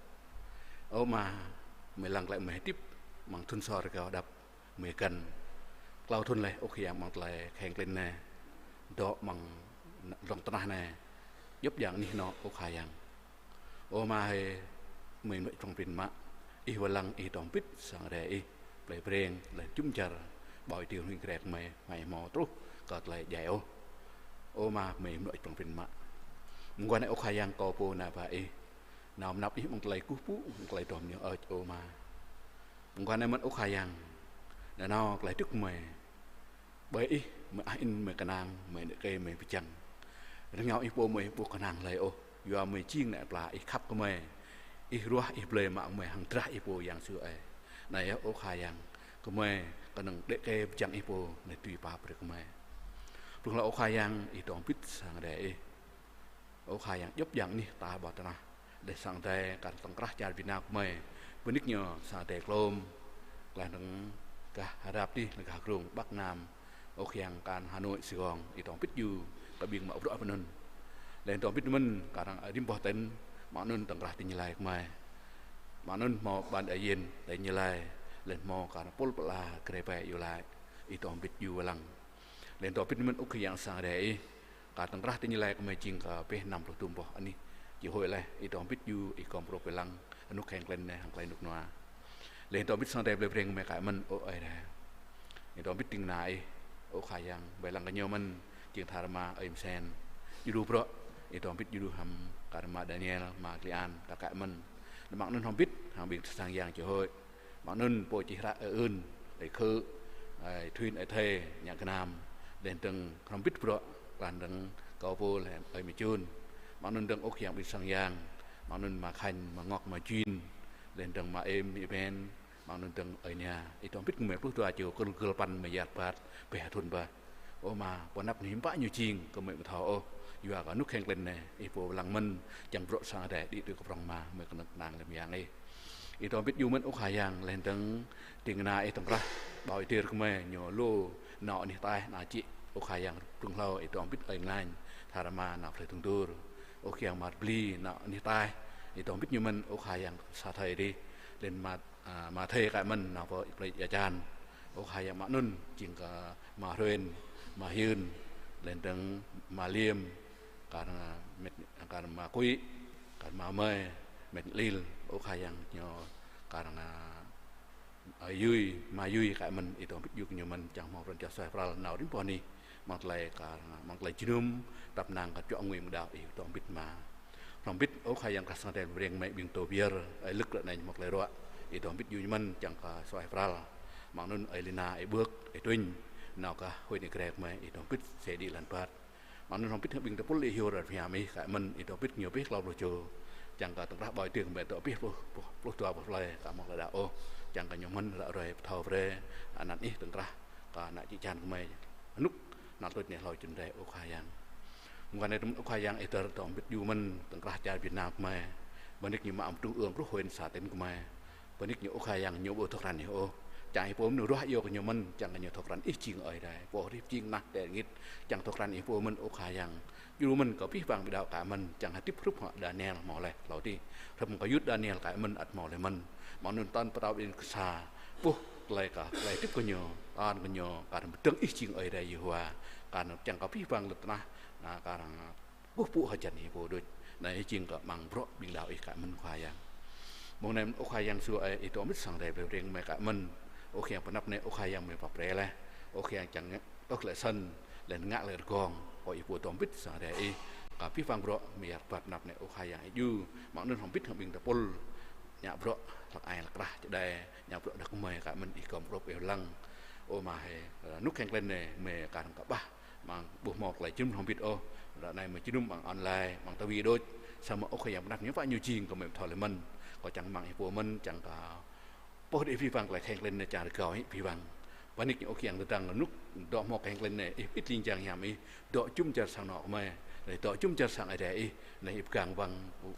Ơ Ama, gơmơi lăng glaĭ gơmơi hơdip amăng thŭn sô rơgao hơđăp, gơmơi găn klâo thŭn laih ơ Khua Yang amăng tơlơi kheng klin anai. Dŏ amăng lŏn tơnah anai djŏp djang anih anŏ ơ Khua Yang. Ơ Ama hơi, gơmơi mơnuih prŏng prin mă, Ih wai lăng Ih dŏ hơbĭt sang Ơi Adai Ih, plei Breng, laih jum dar, ƀơi tơring hrơi gơmơi, gơmơi hmâo truh kơ tơlơi djai ôh. Ơ Ama, gơmơi mơnuih prŏng prin mă. Mơguah anai ơ Khua Yang kâo pô ană bă Ih, nao mơnăp Ih amăng tơlơi kơkuh pơpŭ, amăng tơlơi dŏ mơñă hơơč ơ Ama. Mơguah anai mơ̆n ơ Khua Yang, nanao tơlơi djŏp gơmơi. Ƀơi Ih, gơmơi ăh ĭn gơmơi kơnang, gơmơi đĭ kơ gơmơi pơčăng. Rơngiao Ih pô gơmơi ƀu kơnang hlơi ôh, yua gơmơi jing ană pla Ih khăp gơmơi. Ih ruah Ih blơi mă gơmơi hăng drah Ih pô Yang Yêsu ơi. Anai yơh ơ Khua Yang, gơmơi kơnơ̆ng đĭ kơ pơčăng Ih pô, anai dưi pap brơi gơmơi. Blung hlâo ơ Khua Yang, Ih dŏ hơbĭt sang Ơi Adai Ih. Ơ Khua Yang djŏp djang anih ta ƀơi tơnah. Laih sang Ơi Adai kar tơ̆ng krah čar Việt Nam gơmơi. Bơnik ñu sang Ơi Adai klôm. Laih dơ̆ng gah Arab dih, laih gah Grông Bắc Nam. Ơ Khua Yang kar Hà Nội, Sài Gòn, Ih dŏ hơbĭt djru, kơ ƀing mă bruă pơ anŭn. Laih dŏ hơbĭt mơ̆n kar rĭm boh tỉnh, mơ̆ng anŭn tơ̆ng krah tỉnh Gia Lai gơmơi. Mơ̆ng anŭn hmâo ban đại diện tỉnh Gia Lai, laih hmâo kar pôl pơala Grê Bai iâu laĭ, Ih dŏ hơbĭt djru wai lăng. Laih dŏ hơbĭt mơ̆n ơ Khua Yang sang Ơi Adai Ih. Kar tơ̆ng krah tỉnh Gia Lai gơmơi jing kơ pĕh năm pluh dŭm boh anih. Či hơi laih, Ih dŏ hơbĭt djru, Ih gom brŏ wai lăng, anŭn kheng klin anai hăng tơlơi rơnŭk rơnua. Laih dŏ hơbĭt sang Ơi Adai plei Breng gơmơi kar mơ̆n ơ Ơi Adai. Ih dŏ hơbĭt ding kơna Ih, ơ Khua Yang, wai lăng kơ ñu mơ̆n, jing tha rơma ơi Msen. Djru bruă, Ih dŏ hơbĭt djru hăng kar rơma Daniel, rơma Klian, ta kar mơ̆n. Mơ̆ng anŭn hơbĭt, hăng ƀing tha sang yang či hơi. Mơ̆ng anŭn pô či hră ơi Ưn, ơi Khư, ơi Thuyên, ơi Thê, ñu gơnam, laih dơ̆ng hrŏm hơbĭt bruă, laih dơ̆ng kâo pô laih ơi Mê Jun. Mơ̆ng anŭn dơ̆ng ơ Khua Yang ƀing sang yang, mơ̆ng anŭn Ma Khanh, Ma Ngok, Ma Jin, laih dơ̆ng Ma Êm, Mi Ben, mơ̆ng anŭn dơ̆ng ơi Nia. Ih dŏ hơbĭt gơmơi pluh dua čô, kơl kơl păn gơmơi yar ƀat, pĕh ha thŭn bơih. Ơ Ama, pơanăp anai hiư̆m pă ñu jing gơmơi ƀu thâo ôh. Yua kơ rơnŭk kheng klin anai, Ih pô lăng mơ̆n, čang bruă sang Adai đĭ tui kơ prŏng Ama, gơmơi kơnơ̆ng kơnang lĕ mơyang Ih. Ih dŏ hơbĭt ñu mơ̆n ơ Khua Yang, laih dơ̆ng ding kơna Ih tŏng krah, ƀâo Ih dir gơmơi, ñu lu nao anih ataih, nao čĭ, ơ Khua Yang, rŭng hlâo, Ih dŏ hơbĭt ơi Nglañ, Tha Rama, nao plơi Dŭng Dur. Ơ Khua Yang, Ama Bli, nao anih ataih, Ih dŏ hơbĭt ñu mơ̆n ơ Khua Yang, sa thơi rih, laih mơ̆n Ama, a, Ama Thê kơ mơ̆n, nao pơ plơi Ia Chan. Ơ Khua Yang, mă anŭn jing kơ Ama Hruen, Ama Hyưn, laih dơ̆ng Ama Liêm, kar, a, met, kar Ama Kuĭ, kar Ama Mơi, met Lil, ơ Khua Yang, ñu kar, a, ơi Yui, Ama Yui kơ mơ̆n, Ih dŏ hơbĭt yua kơ ñu mơ̆n, čang hmâo pran jua suaih pral nao rĭm pơ anih, mơ̆ng tơlơi kar, mơ̆ng tơlơi jơnum, tăp năng kơ čuă ngui mơ̆ng đaŏ, Ih dŏ hơbĭt mă. Hrŏm hơbĭt ơ Khua Yang, krah sang Adai breng mơi ƀing tơ pơyơr, ơi Lơ̆k ră anai hmâo tơlơi ruă, Ih dŏ hơbĭt yua ñu mơ̆n, čang kơ suaih pral. Mơ̆ng anŭn ơi Lina, ơi Ƀơ̆k, ơi Tuñ, nao kơ Huĭ Ni Grek mơi, Ih dŏ hơbĭt sĕ đĭ lăn pat. Mơ̆ng anŭn hrŏm hơbĭt hăng ƀing tơpul Ih yua ră phiam Ih kơ mơ̆n, Ih dŏ hơbĭt ñu pih klâo pluh čô. Čang kơ tŏng krah ƀơi tơring mơi dŏ pih pluh, pluh, pluh dua pluh tlơi, kơ hmâo tơlơi đaŏ ôh. Čang kơ ñu mơ̆n ră ruai pơthâo brơi anăn Ih tŏng krah kơ ană čư̆ čan gơmơi. Rơnŭk anăl tuč anai hlâo jơnum rai ơ Khua Yang. Mơguah anai tơm ơ Khua Yang Ih dŏ hơbĭt yua mơ̆n tŏng krah čar Việt Nam gơmơi. Bơnik ñu mă trung ương truh huyện xã tỉnh gơmơi. Bơnik ñu ơ Khua Yang ñu ƀu thâo krăn Ih ôh. Čang Ih pô mơ̆n ruah iâu kơ ñu mơ̆n, čang kơ ñu thâo krăn Ih jing Ơi Adai. Pô hrih jing nah tơngit, čang thâo krăn Ih pô mơ̆n ơ Khua Yang. Yua mơ̆n kơ pih pang ƀing đaŏ kơ mơ̆n, čang hơdip hrup hăng Daniel hmâo laih hlâo adih. Hrup kơ Yut Daniel kơ mơ̆n ăt hmâo laih mơ̆n. Mơ̆ng anŭn tơl pơtao ƀing kơsa, ƀuh tơlơi kơ, tơlơi hơdip kơ ñu, tơl kơ ñu, kar pơdơ̆ng Ih jing Ơi Adai Yêhôwa, kar čang kơ pih pang lŏn tơnah, na kar kơkuh pơpŭ hơjăn Ih pô đôč. Anai jing kơ amăng bruă ƀing đaŏ Ih kơ mơ̆n Khua Yang. Mơ̆ng anai ơ Khua Yang Yêsu ơi, Ih dŏ hơbĭt sang Adai breng mơi kơ mơ̆n. Ơ Khua Yang pơanăp anai ơ Khua Yang mơi pap brơi laih. Ơ Khua Yang čang tŏ lĕ săn, laih ngă lĕ rơgong, kơ Ih pô dŏ hơbĭt sang Adai Ih. Kơ pih pang bruă mơi yap pap pơanăp anai ơ Khua Yang Ih djru. Mơ̆ng anŭn hrŏm hơbĭt hăng ƀing tơpul, ngă bruă hlăk ai hlăk krah čơđai, ngă bruă đah kơmơi kơ mơ̆n Ih gum rup Ih lăng. Ơ Ama hơi, rơnŭk kheng klin anai mơi kar hăng kơƀah, mơ̆ng ƀu hmâo tơlơi jơnum hrŏm hơbĭt ôh. Ră anai mơi jơnum mơ̆ng online, mơ̆ng tơwi đôč. Samơ̆ ơ Khua Yang pơanăp ñu pă ñu jing kơ mơi ƀu thâo lơi mơ̆n. Kơ čang mơ̆ng Ih pô mơ̆n, čang kơ pô đĭ pih pang tơlơi kheng klin anai čang rơgao Ih pih pang. Bơnik ñu ơ Khua Yang tơdang rơnŭk dŏ hmâo kheng klin anai, Ih pơit ling jang hiam Ih, dŏ jum dar sang anŏ gơmơi, laih dŏ jum dar sang Ơi Adai Ih, laih Ih pơgang wang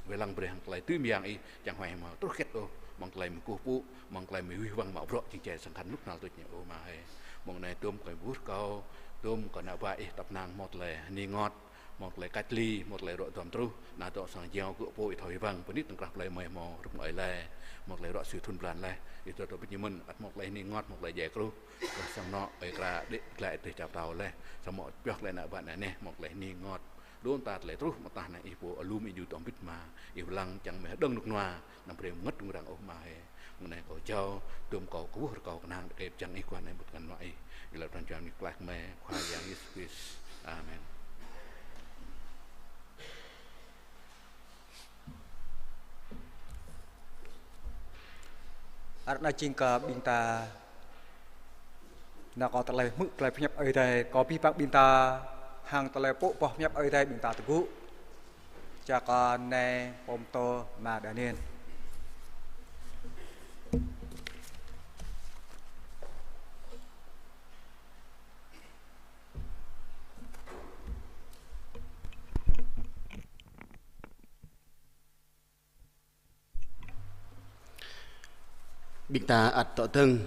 wai lăng brơi hăng tơlơi dưi mơyang Ih, čang huai hmâo truh hơget ôh, mơ̆ng tơlơi mơi kơkuh pơpŭ, mơ̆ng tơlơi mơi wih wăng mă bruă jing jai sang khăn rơnŭk anăl tuč anai ơ Ama hơi. Mơ̆ng anai tơm kơ ƀuh rơkâo, tơm kơ ană ƀă Ih tăp năng hmâo tơlơi hơning rơngot, hmâo tơlơi cách ly, hmâo tơlơi ruă duăm truh, nao dŏ sang jeo gơ̆ pô Ih thâo wih wăng, bơnik tŏng krah plơi mơi hmâo hrup ơi laih, hmâo tơlơi ruă sui thŭn blan laih, Ih dŏ hơbĭt ñu mơ̆n, ăt hmâo tơlơi hơning rơngot, hmâo tơlơi djai kruh, kơ sang anŏ, ơi Kra đĭ glaĭ tơl čap tao laih, samơ̆ pioh tơlơi ană ƀă anai, hmâo tơlơi hơning rơngot, đŭn ta tơlơi truh mơtah anai Ih pô alum Ih djru dŏ hơbĭt mă, Ih pô lăng čang mơi hơđơ̆ng rơnŭk rơnua, anăm brơi mơngơ̆t rŭng răng ôh Ama hơi. Mơ̆ng anai kâo jao, tơm kâo kơkuh rơkâo kơnang đơkơi pơčang Ih guah anai ƀơi tơngan anŏ Ih. Ih lăp pran jua anai tơlơi mơi Khua Yang Yêsu Krist. Amen. Ară anai jing kơ ƀing ta nao kơ tơlơi hmư̆ tơlơi pơhiăp Ơi Adai, kâo abih bang ƀing ta hăng tơlơi pơpŭ boh pơhiăp Ơi Adai ƀing ta tơgŭ. Čang kơ anai pô pơtô Ama Daniel. Ƀing ta ăt dŏ dơ̆ng.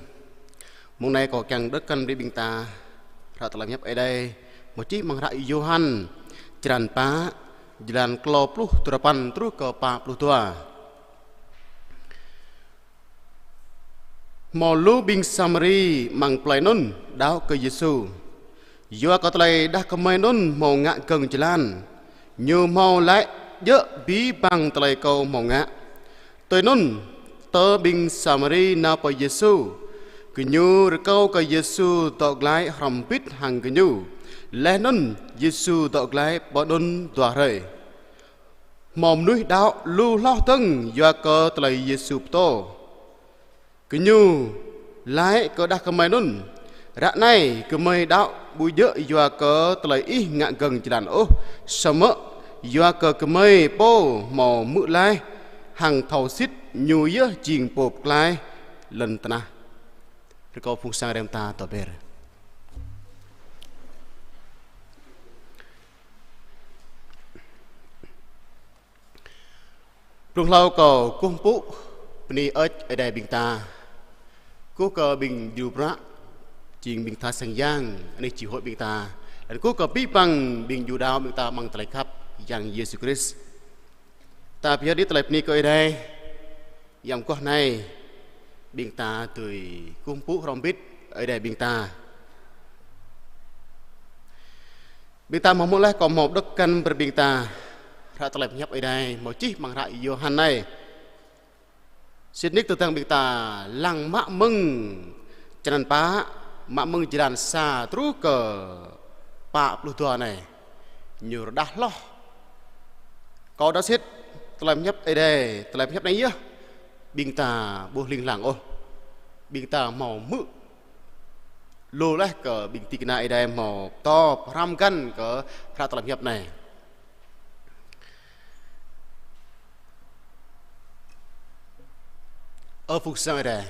Mông anai kâo kiăng đŏk kăn brơi ƀing ta hră tơlơi pơhiăp Ơi Adai, mơ̆ čih amăng hră Yôhan, črăn pă, jơlan klâo pluh duapăn truh kơ pă pluh dua. Hmâo lu ƀing Samari amăng plơi anŭn đaŏ kơ Yêsu. Yua kơ tơlơi đah kơmơi anŭn hmâo ngă gơ̆ng jơlan, ñu hmâo laĭ djơ̆ abih bang tơlơi kâo hmâo ngă. Tui anŭn, tơ ƀing Samari nao pơ Yêsu, gơñu rơkâo kơ Yêsu dŏ glaĭ hrŏm hơbĭt hăng gơñu. Laih anŭn Yêsu dŏ glaĭ pơ anŭn dua hrơi. Hmâo mơnuih đaŏ lu hloh dơ̆ng yua kơ tơlơi Yêsu pơtô. Gơñu laĭ kơ đah kơmơi anŭn: Ră anai gơmơi đaŏ ƀu djơ̆ yua kơ tơlơi ih ngă gơ̆ng jơlan ôh, samơ̆ yua kơ gơmơi pô hmâo hmư̆ laih hăng thâo sĭt ñu yơh jing Pô Pơklaih lŏn tơnah. Rơkâo phung sang rem ta tơber. Truh hlâo kơ kơkuh pơpŭ bơni hơơč Ơi Adai ƀing ta. Kơkuh kơ ƀing djru bruă, jing ƀing tha sang yang, anih či hôi ƀing ta. Laih anŭn kơkuh kơ abih bang ƀing djru đaŏ ƀing ta amăng tơlơi khăp Yang Yêsu Krist. Ta pơyơr đĭ tơlơi bơni kơ Ơi Adai. Yang kơkuh anai, ƀing ta tui kơkuh pơpŭ hrŏm hơbĭt Ơi Adai ƀing ta. Ƀing ta hmâo hmư̆ laih kâo hmâo pơđŏk kăn brơi ƀing ta hră tơlơi pơhiăp Ơi Adai hmâo čih amăng hră Yôhan anai. Sĭt nik tơdang ƀing ta lăng mă mơ̆ng črăn pă, mă mơ̆ng jơlan sa truh kơ pă pluh dua anai, ñu rơđah hloh. Kâo đaŏ sĭt tơlơi pơhiăp Ơi Adai, tơlơi pơhiăp anai yơh ƀing ta ƀu hling hlang ôh. Ƀing ta hmâo hmư̆ lu laih kơ ƀing ding kơna Ơi Adai hmâo pơtô pơhrăm găn kơ hră tơlơi pơhiăp anai. Ơ phung sang Ơi Adai,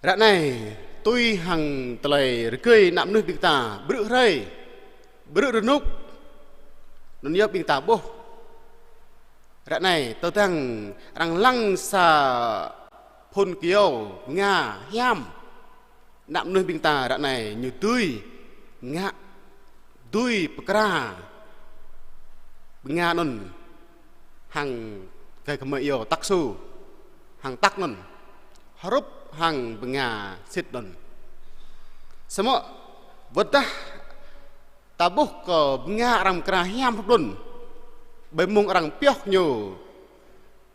ră anai tui hăng tơlơi rơgơi ană mơnuih ƀing ta, ƀrư̆ hrơi, ƀrư̆ rơnŭk, anŭn yơh ƀing ta ƀuh. Ră anai tơdang arăng lăng sa phŭn kyâo bơnga hiam, ană mơnuih ƀing ta ră anai ñu dưi ngă, dưi pơkra bơnga anŭn hăng gah gơmơi iâu tắc su, hăng tắc anŭn, hrup hăng bơnga sĭt anŭn. Samơ̆ wơ̆t dah ta ƀuh kơ bơnga arăng pơkra hiam hrup anŭn, ƀơi mông arăng pioh ñu,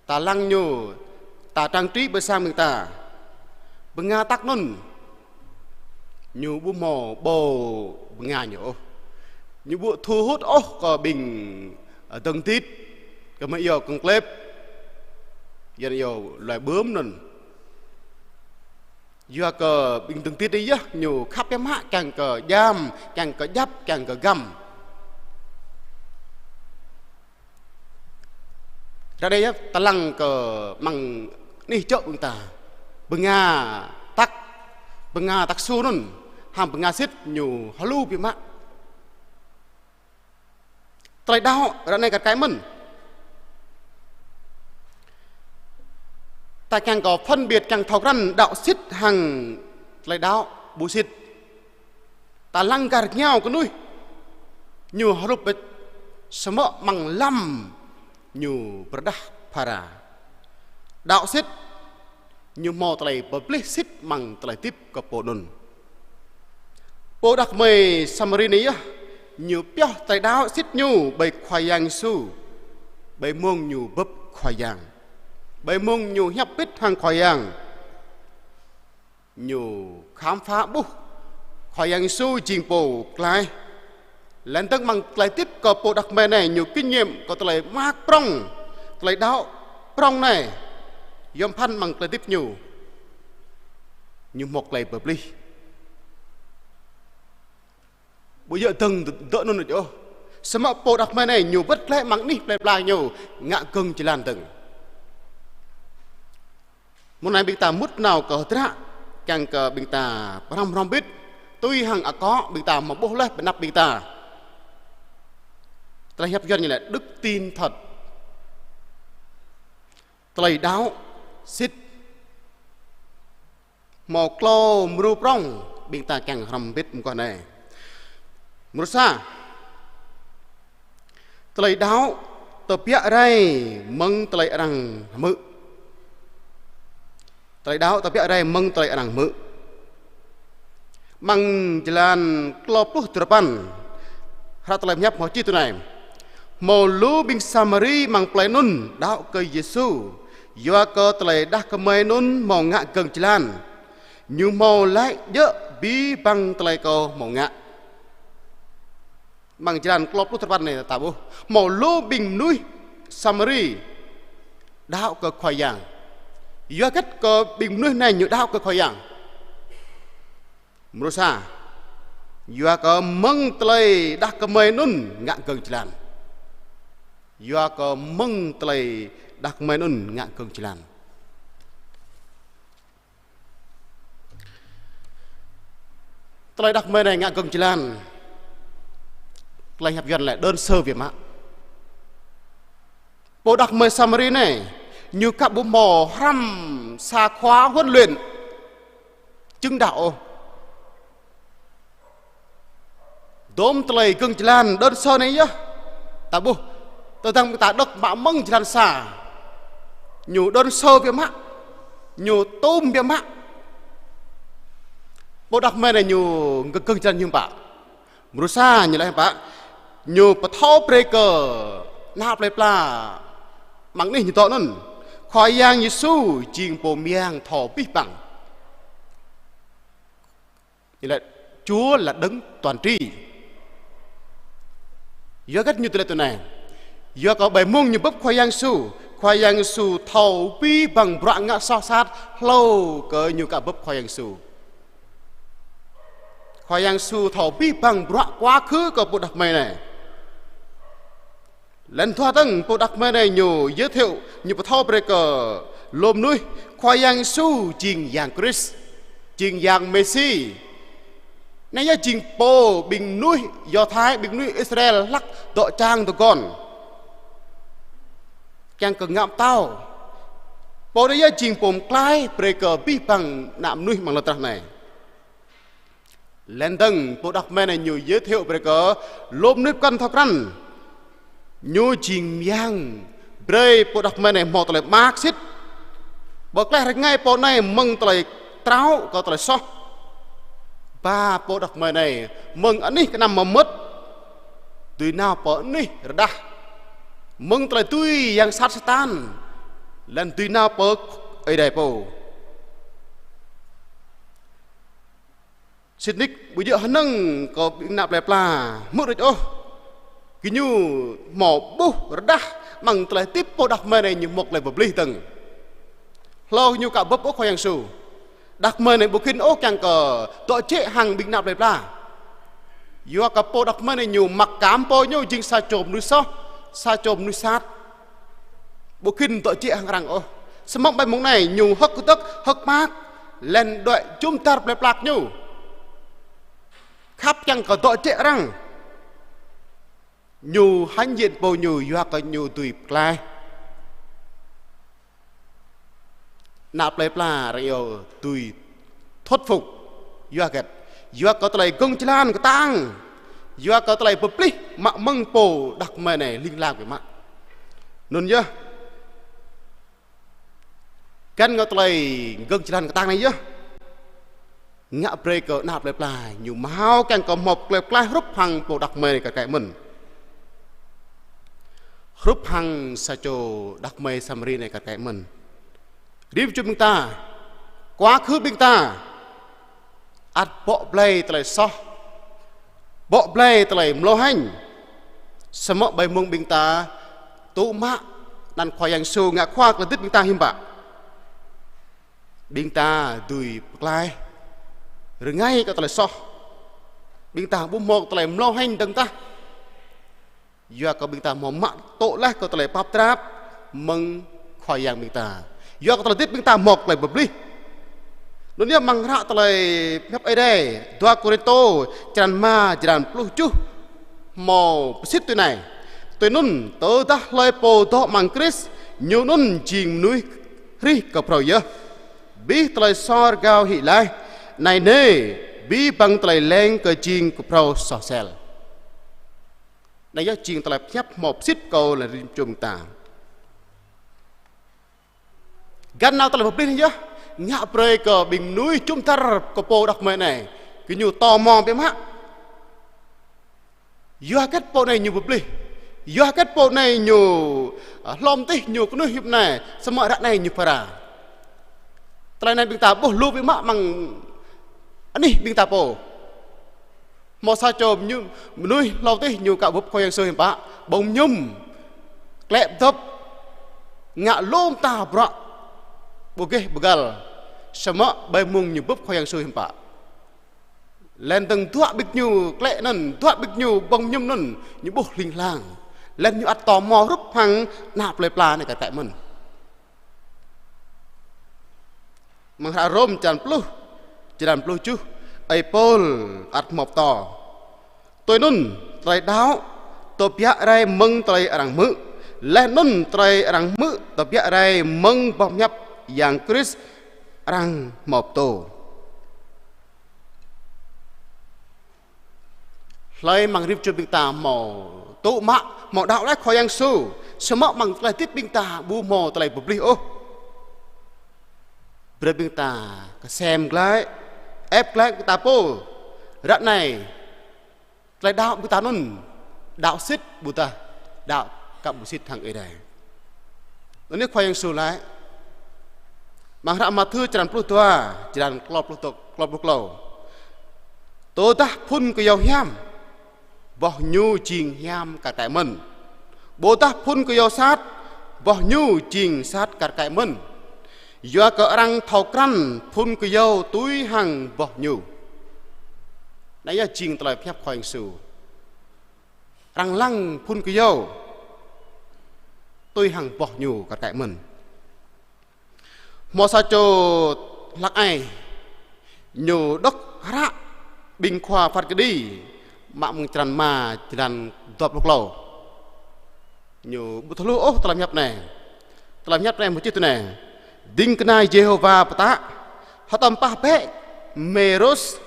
ta lăng ñu, ta trang trí ƀơi sang ƀing ta, bơnga tắc anŭn ñu ƀu hmâo ƀâo bơnga ñu ôh. Ñu ƀu thu hút ôh kơ ƀing, ơ, dơ̆ng dit, gơmơi iâu kơnglep, Yuan iâu loài bướm anŭn. Yua kơ ƀing dơ̆ng dit anai yơh ñu khăp biă mă kiăng kơ djam, kiăng kơ djăp, kiăng kơ găm. Ră anai yơh ta lăng kơ amăng anih čŏ ƀing ta, bơnga tắc, bơnga tắc su anŭn, hăng bơnga sĭt ñu hlu biă mă. Tơlơi đaŏ ră anai kar kaĭ mơ̆n. Ta kiăng kơ phân biệt, kiăng thâo krăn đaŏ sĭt hăng tơlơi đaŏ ƀu sĭt. Ta lăng gah rơngiao kơ mơnuih ñu hrup ƀĕč, samơ̆ amăng lăm ñu pơrơđah phara. Đaŏ sĭt ñu hmâo tơlơi pơplih sĭt amăng tơlơi hơdip kơ pô anŭn. Pô đah kơmơi Samari anai yơh, ñu pioh tơlơi đaŏ sĭt ñu ƀơi Khua Yang Yêsu, ƀơi mông ñu bưp Khua Yang, ƀơi mông ñu hiăp hơbĭt hăng Khua Yang. Ñu khám phá ƀuh Khua Yang Yêsu jing Pô pơklaih. Laih dơ̆ng amăng tơlơi hơdip kơ pô đah kơmơi anai, ñu kinh nghiệm kơ tơlơi mơak prŏng, tơlơi đaŏ prŏng anai, yom pơphan amăng tơlơi hơdip ñu, ñu hmâo tơlơi pơplih. Ƀu djơ̆ dơ̆ng dŏ anŭn đôč ôh. Samơ̆ pô đah kơmơi anai ñu wơ̆t glaĭ amăng anih plơi pla ñu ngă gơ̆ng jơlan dơ̆ng. Mơ̆ng anai ƀing ta mŭt nao kơ hơdră, kiăng kơ ƀing ta pơhrăm hrŏm hơbĭt, tui hăng akŏ ƀing ta hmâo ƀuh laih ƀơi anăp ƀing ta. Tơlơi hiăp Yuan ñu laĭ đức tin thật. Tơlơi đaŏ sĭt. Hmâo klâo mrô prŏng ƀing ta kiăng hrŏm hơbĭt mơguah anai. Mrô sa. Tơlơi đaŏ tơbiă rai mơ̆ng tơlơi arăng hmư̆. Tơlơi đaŏ tơbiă rai mơ̆ng tơlơi arăng hmư̆. Amăng jơlan klâo pluh duarơpăn, hră tơlơi pơhiăp hmâo čih tui anai: Hmâo lu ƀing Samari amăng plơi anŭn đaŏ kơ Yêsu, yua kơ tơlơi đah kơmơi anŭn hmâo ngă gơ̆ng jơlan. Ñu hmâo laĭ djơ̆ abih bang tơlơi kâo hmâo ngă. Amăng jơlan klâo pluh duarơpăn anai ta ƀuh hmâo lu ƀing mơnuih Samari đaŏ kơ Khua Yang. Yua hơget kơ ƀing mơnuih anai ñu đaŏ kơ Khua Yang? Mrô sa, yua kơ mơ̆ng tơlơi đah kơmơi anŭn ngă gơ̆ng jơlan. Yua kơ mơ̆ng tơlơi đah kơmơi anŭn ngă gơ̆ng jơlan. Tơlơi đah kơmơi anai ngă gơ̆ng jơlan, tơlơi hiăp Yuan laĭ đơn sơ biă mă. Pô đah kơmơi Samari anai, ñu aka ƀu hmâo hrăm sa khóa huấn luyện chứng đạo ôh. Dôm tơlơi gơ̆ng jơlan đơn sơ anai yơh. Ta ƀuh, tơdang ta đŏk mă mơ̆ng jơlan sa, ñu đơn sơ biă mă, ñu tôm biă mă. Pô đah kơmơi anai ñu gơ̆ng, gơ̆ng jơlan hiư̆m pă? Mrô sa ñu laĭ hiư̆m pă? Ñu pơthâo brơi kơ ană plơi pla amăng anih ñu dŏ anŭn, Khua Yang Yêsu jing Pô mơyang thâo abih bang. Ñu laĭ: Chúa là Đấng toàn tri. Yua hơget ñu tơlơi tui anai? Yua kơ ƀơi mông ñu bưp Khua Yang Yêsu, Khua Yang Yêsu thâo abih bang bruă ngă soh sat hlâo kơ ñu aka bưp Khua Yang Yêsu. Khua Yang Yêsu thâo abih bang bruă quá khứ kơ pô đah kơmơi anai. Laih dua dơ̆ng, pô đah kơmơi anai ñu giới thiệu, ñu pơthâo brơi kơ lŏm mơnuih Khua Yang Yêsu jing Yang Krist, jing Yang Mêsi. Anai yơh jing pô ƀing mơnuih Do Thái, ƀing mơnuih Israel hlăk dŏ čang dŏ gŏn, kiăng kơ ngă pơtao. Pô anai yơh jing Pô pơklaih brơi kơ abih bang ană mơnuih amăng lŏn tơnah anai. Laih dơ̆ng, pô đah kơmơi anai ñu giới thiệu brơi kơ lŏm mơnuih pơkŏn thâo krăn, ñu jing mơyang brơi pô đah kơmơi anai hmâo tơlơi mơak sĭt. Pơklaih rơngai pô anai mơ̆ng tơlơi trâo kơ tơlơi soh. Ba pô đah kơmơi anai mơ̆ng anih kơnăm mơmŏt dưi nao pơ anih rơđah, mơ̆ng tơlơi dưi yang sat Satan, laih dưi nao pơ Ơi Adai pô. Sĭt nik ƀu djơ̆ hơnơ̆ng kơ ƀing ană plơi pla hmư̆ đôč ôh. Gơñu hmâo ƀuh rơđah amăng tơlơi hơdip pô đah kơmơi anai ñu hmâo tơlơi pơplih dơ̆ng. Hlâo ñu aka bưp ôh Khua Yang Yêsu. Đah kơmơi anai ƀu khĭn ôh kiăng kơ dŏ jĕ hăng ƀing ană plơi pla. Yua kơ pô đah kơmơi anai ñu mă kăm pô ñu jing sa čô mơnuih soh, sa čô mơnuih sat. Ƀu khĭn dŏ jĕ hăng arăng ôh. Samơ̆ ƀơi mông anai ñu hơ̆k kơdơ̆k, hơ̆k mơak, laih đuaĭ jum dar plơi pla ñu. Khăp kiăng kơ dŏ jĕ arăng. Ñu hãnh diện pô ñu yua kơ ñu dưi pơklaih. Ană plơi pla arăng iâu dưi thuyết phục. Yua hơget? Yua kơ tơlơi gơ̆ng jơlan kơtang. Yua kơ tơlơi pơplih mă mơ̆ng pô đah kơmơi anai ling lang biă mă. Anŭn yơh, găn kơ tơlơi gơ̆ng jơlan kơtang anai yơh, ngă brơi kơ ană plơi pla ñu hmâo kiăng kơ hmâo tơlơi pơklaih hrup hăng pô đah kơmơi anai kar kaĭ mơ̆n. Hrup hăng sa čô đah kơmơi Samari anai kar kaĭ mơ̆n. Rĭm čô ƀing ta, quá khứ ƀing ta ăt bŏ blai tơlơi soh, bŏ blai tơlơi mlâo hêñ. Samơ̆ ƀơi mông ƀing ta tŭ mă anăn Khua Yang Yêsu ngă Khua kơ tơlơi hơdip ƀing ta hiư̆m pă? Ƀing ta dưi pơklaih rơngai kơ tơlơi soh. Ƀing ta ƀu hmâo tơlơi mlâo hêñ dơ̆ng tah. Yua kơ ƀing ta hmâo mă tŭ laih kơ tơlơi pap drap mơ̆ng Khua Yang ƀing ta. Yua kơ tơlơi hơdip ƀing ta hmâo tơlơi pơplih. Anŭn yơh amăng hră tơlơi pơhiăp Ơi Adai, dua Kôrintô, črăn rơma, črăn pluh tơjuh, hmâo pơsĭt tui anai: Tui anŭn, tơdah hlơi pô dŏ amăng Krist, ñu anŭn jing mơnuih hrih kơ phrâo yơh. Abih tơlơi sor rơgao hĭ laih, anai nê, abih bang tơlơi leng kơ jing kơ phrâo soh sel. Anai yơh jing tơlơi pơhiăp hmâo pơsĭt kơ lĕ rĭm čô ƀing ta. Găn nao tơlơi pơplih anai yơh, ngă brơi kơ ƀing mơnuih jum dar kơ pô đah kơmơi anai, gơñu tò mò biă mă. Yua hơget pô anai ñu pơplih? Yua hơget pô anai ñu, a, hlâo mơtih ñu kơnuih hiăp anai, samơ̆ ră anai ñu phara? Tơlơi anai ƀing ta ƀuh lu biă mă amăng anih ƀing ta pô. Hmâo sa čô mơñum, mơnuih hlâo mơtih ñu aka bưp Khua Yang Yêsu hiư̆m pă? Ƀơ̆ng mơñum, klĕ pơdŏp, ngă lu mơta bruă ƀu gêh ƀu găl. Samơ̆ ƀơi mông ñu bưp Khua Yang Yêsu hiư̆m pă? Laih dơ̆ng dua ƀing ñu klĕ anŭn, dua ƀing ñu ƀơ̆ng mơñum anŭn, ñu ƀuh hling hlang. Laih ñu ăt tò mò hrup hăng ană plơi pla anai kar kaĭ mơ̆n. Amăng hră Rôm črăn pluh, črăn pluh tơjuh, ơi Pôl ăt hmâo pơtô: Tui anŭn, tơlơi đaŏ, tơbiă rai mơ̆ng tơlơi arăng hmư̆, Laih anŭn tơlơi arăng hmư̆ tơbiă rai mơ̆ng boh hiăp Yang Krist arăng hmâo pơtô. Hlơi amăng rĭm čô ƀing ta hmâo tŭ mă, hmâo đaŏ laih Khua Yang Yêsu, samơ̆ amăng tơlơi hơdip ƀing ta ƀu hmâo tơlơi pơplih ôh. Brơi ƀing ta kơsem glaĭ, ĕp glaĭ ƀing ta pô. Ră anai, tơlơi đaŏ ƀing ta anŭn, đaŏ sĭt ƀôdah đaŏ aka ƀu sĭt hăng Ơi Adai. Anŭn yơh Khua Yang Yêsu laĭ, amăng hră Mathiơ črăn pluh dua, črăn klâo pluh tŏ-, klâo pluh klâo: Tơdah phŭn kơyâo hiam, boh ñu jing hiam kar kaĭ mơ̆n. Ƀôdah phŭn kơyâo sat, boh ñu jing sat kar kaĭ mơ̆n. Yua kơ arăng thâo krăn phŭn kơyâo tui hăng boh ñu. Anai yơh jing tơlơi pơhiăp Khua Yang Yêsu. Arăng lăng phŭn kơyâo tui hăng boh ñu kar kaĭ mơ̆n. Hmâo sa čô hlăk ai, ñu đŏk hră ƀing khua Phat Kơđi, mă mơ̆ng črăn rơma, črăn dua pluh klâo. Ñu ƀu thâo hluh ôh tơlơi pơhiăp anai. Tơlơi pơhiăp anai mơ̆ čih tui anai: Ding kơna Yêhôwa pơtă: Hơtŏm pah bĕ Mêrôs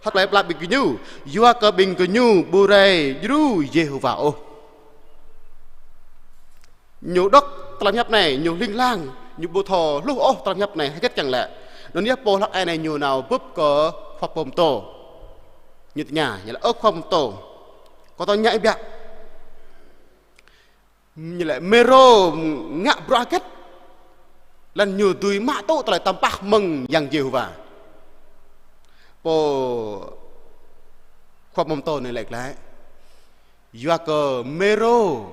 hơtơlơi pơala ƀing gơñu, yua kơ ƀing gơñu ƀu rai djru Yêhôwa ôh. Ñu đŏk tơlơi pơhiăp anai, ñu hling hlang, ñu ƀu thâo hluh ôh tơlơi pơhiăp anai hơget kiăng laĭ. Anŭn yơh pô hlăk ai anai ñu nao bưp kơ khua pô pơtô. Ñu tơña, ñu laĭ: Ơ khua pô pơtô, kâo thâo tơña ih biă. Ñu laĭ Mêrô ngă bruă hơget, laih anŭn ñu dưi mă tŭ tơlơi hơtŏm pah mơ̆ng Yang Yêhôwa. Pô khua pô pơtô anai laĭ glaĭ: Yua kơ Mêrô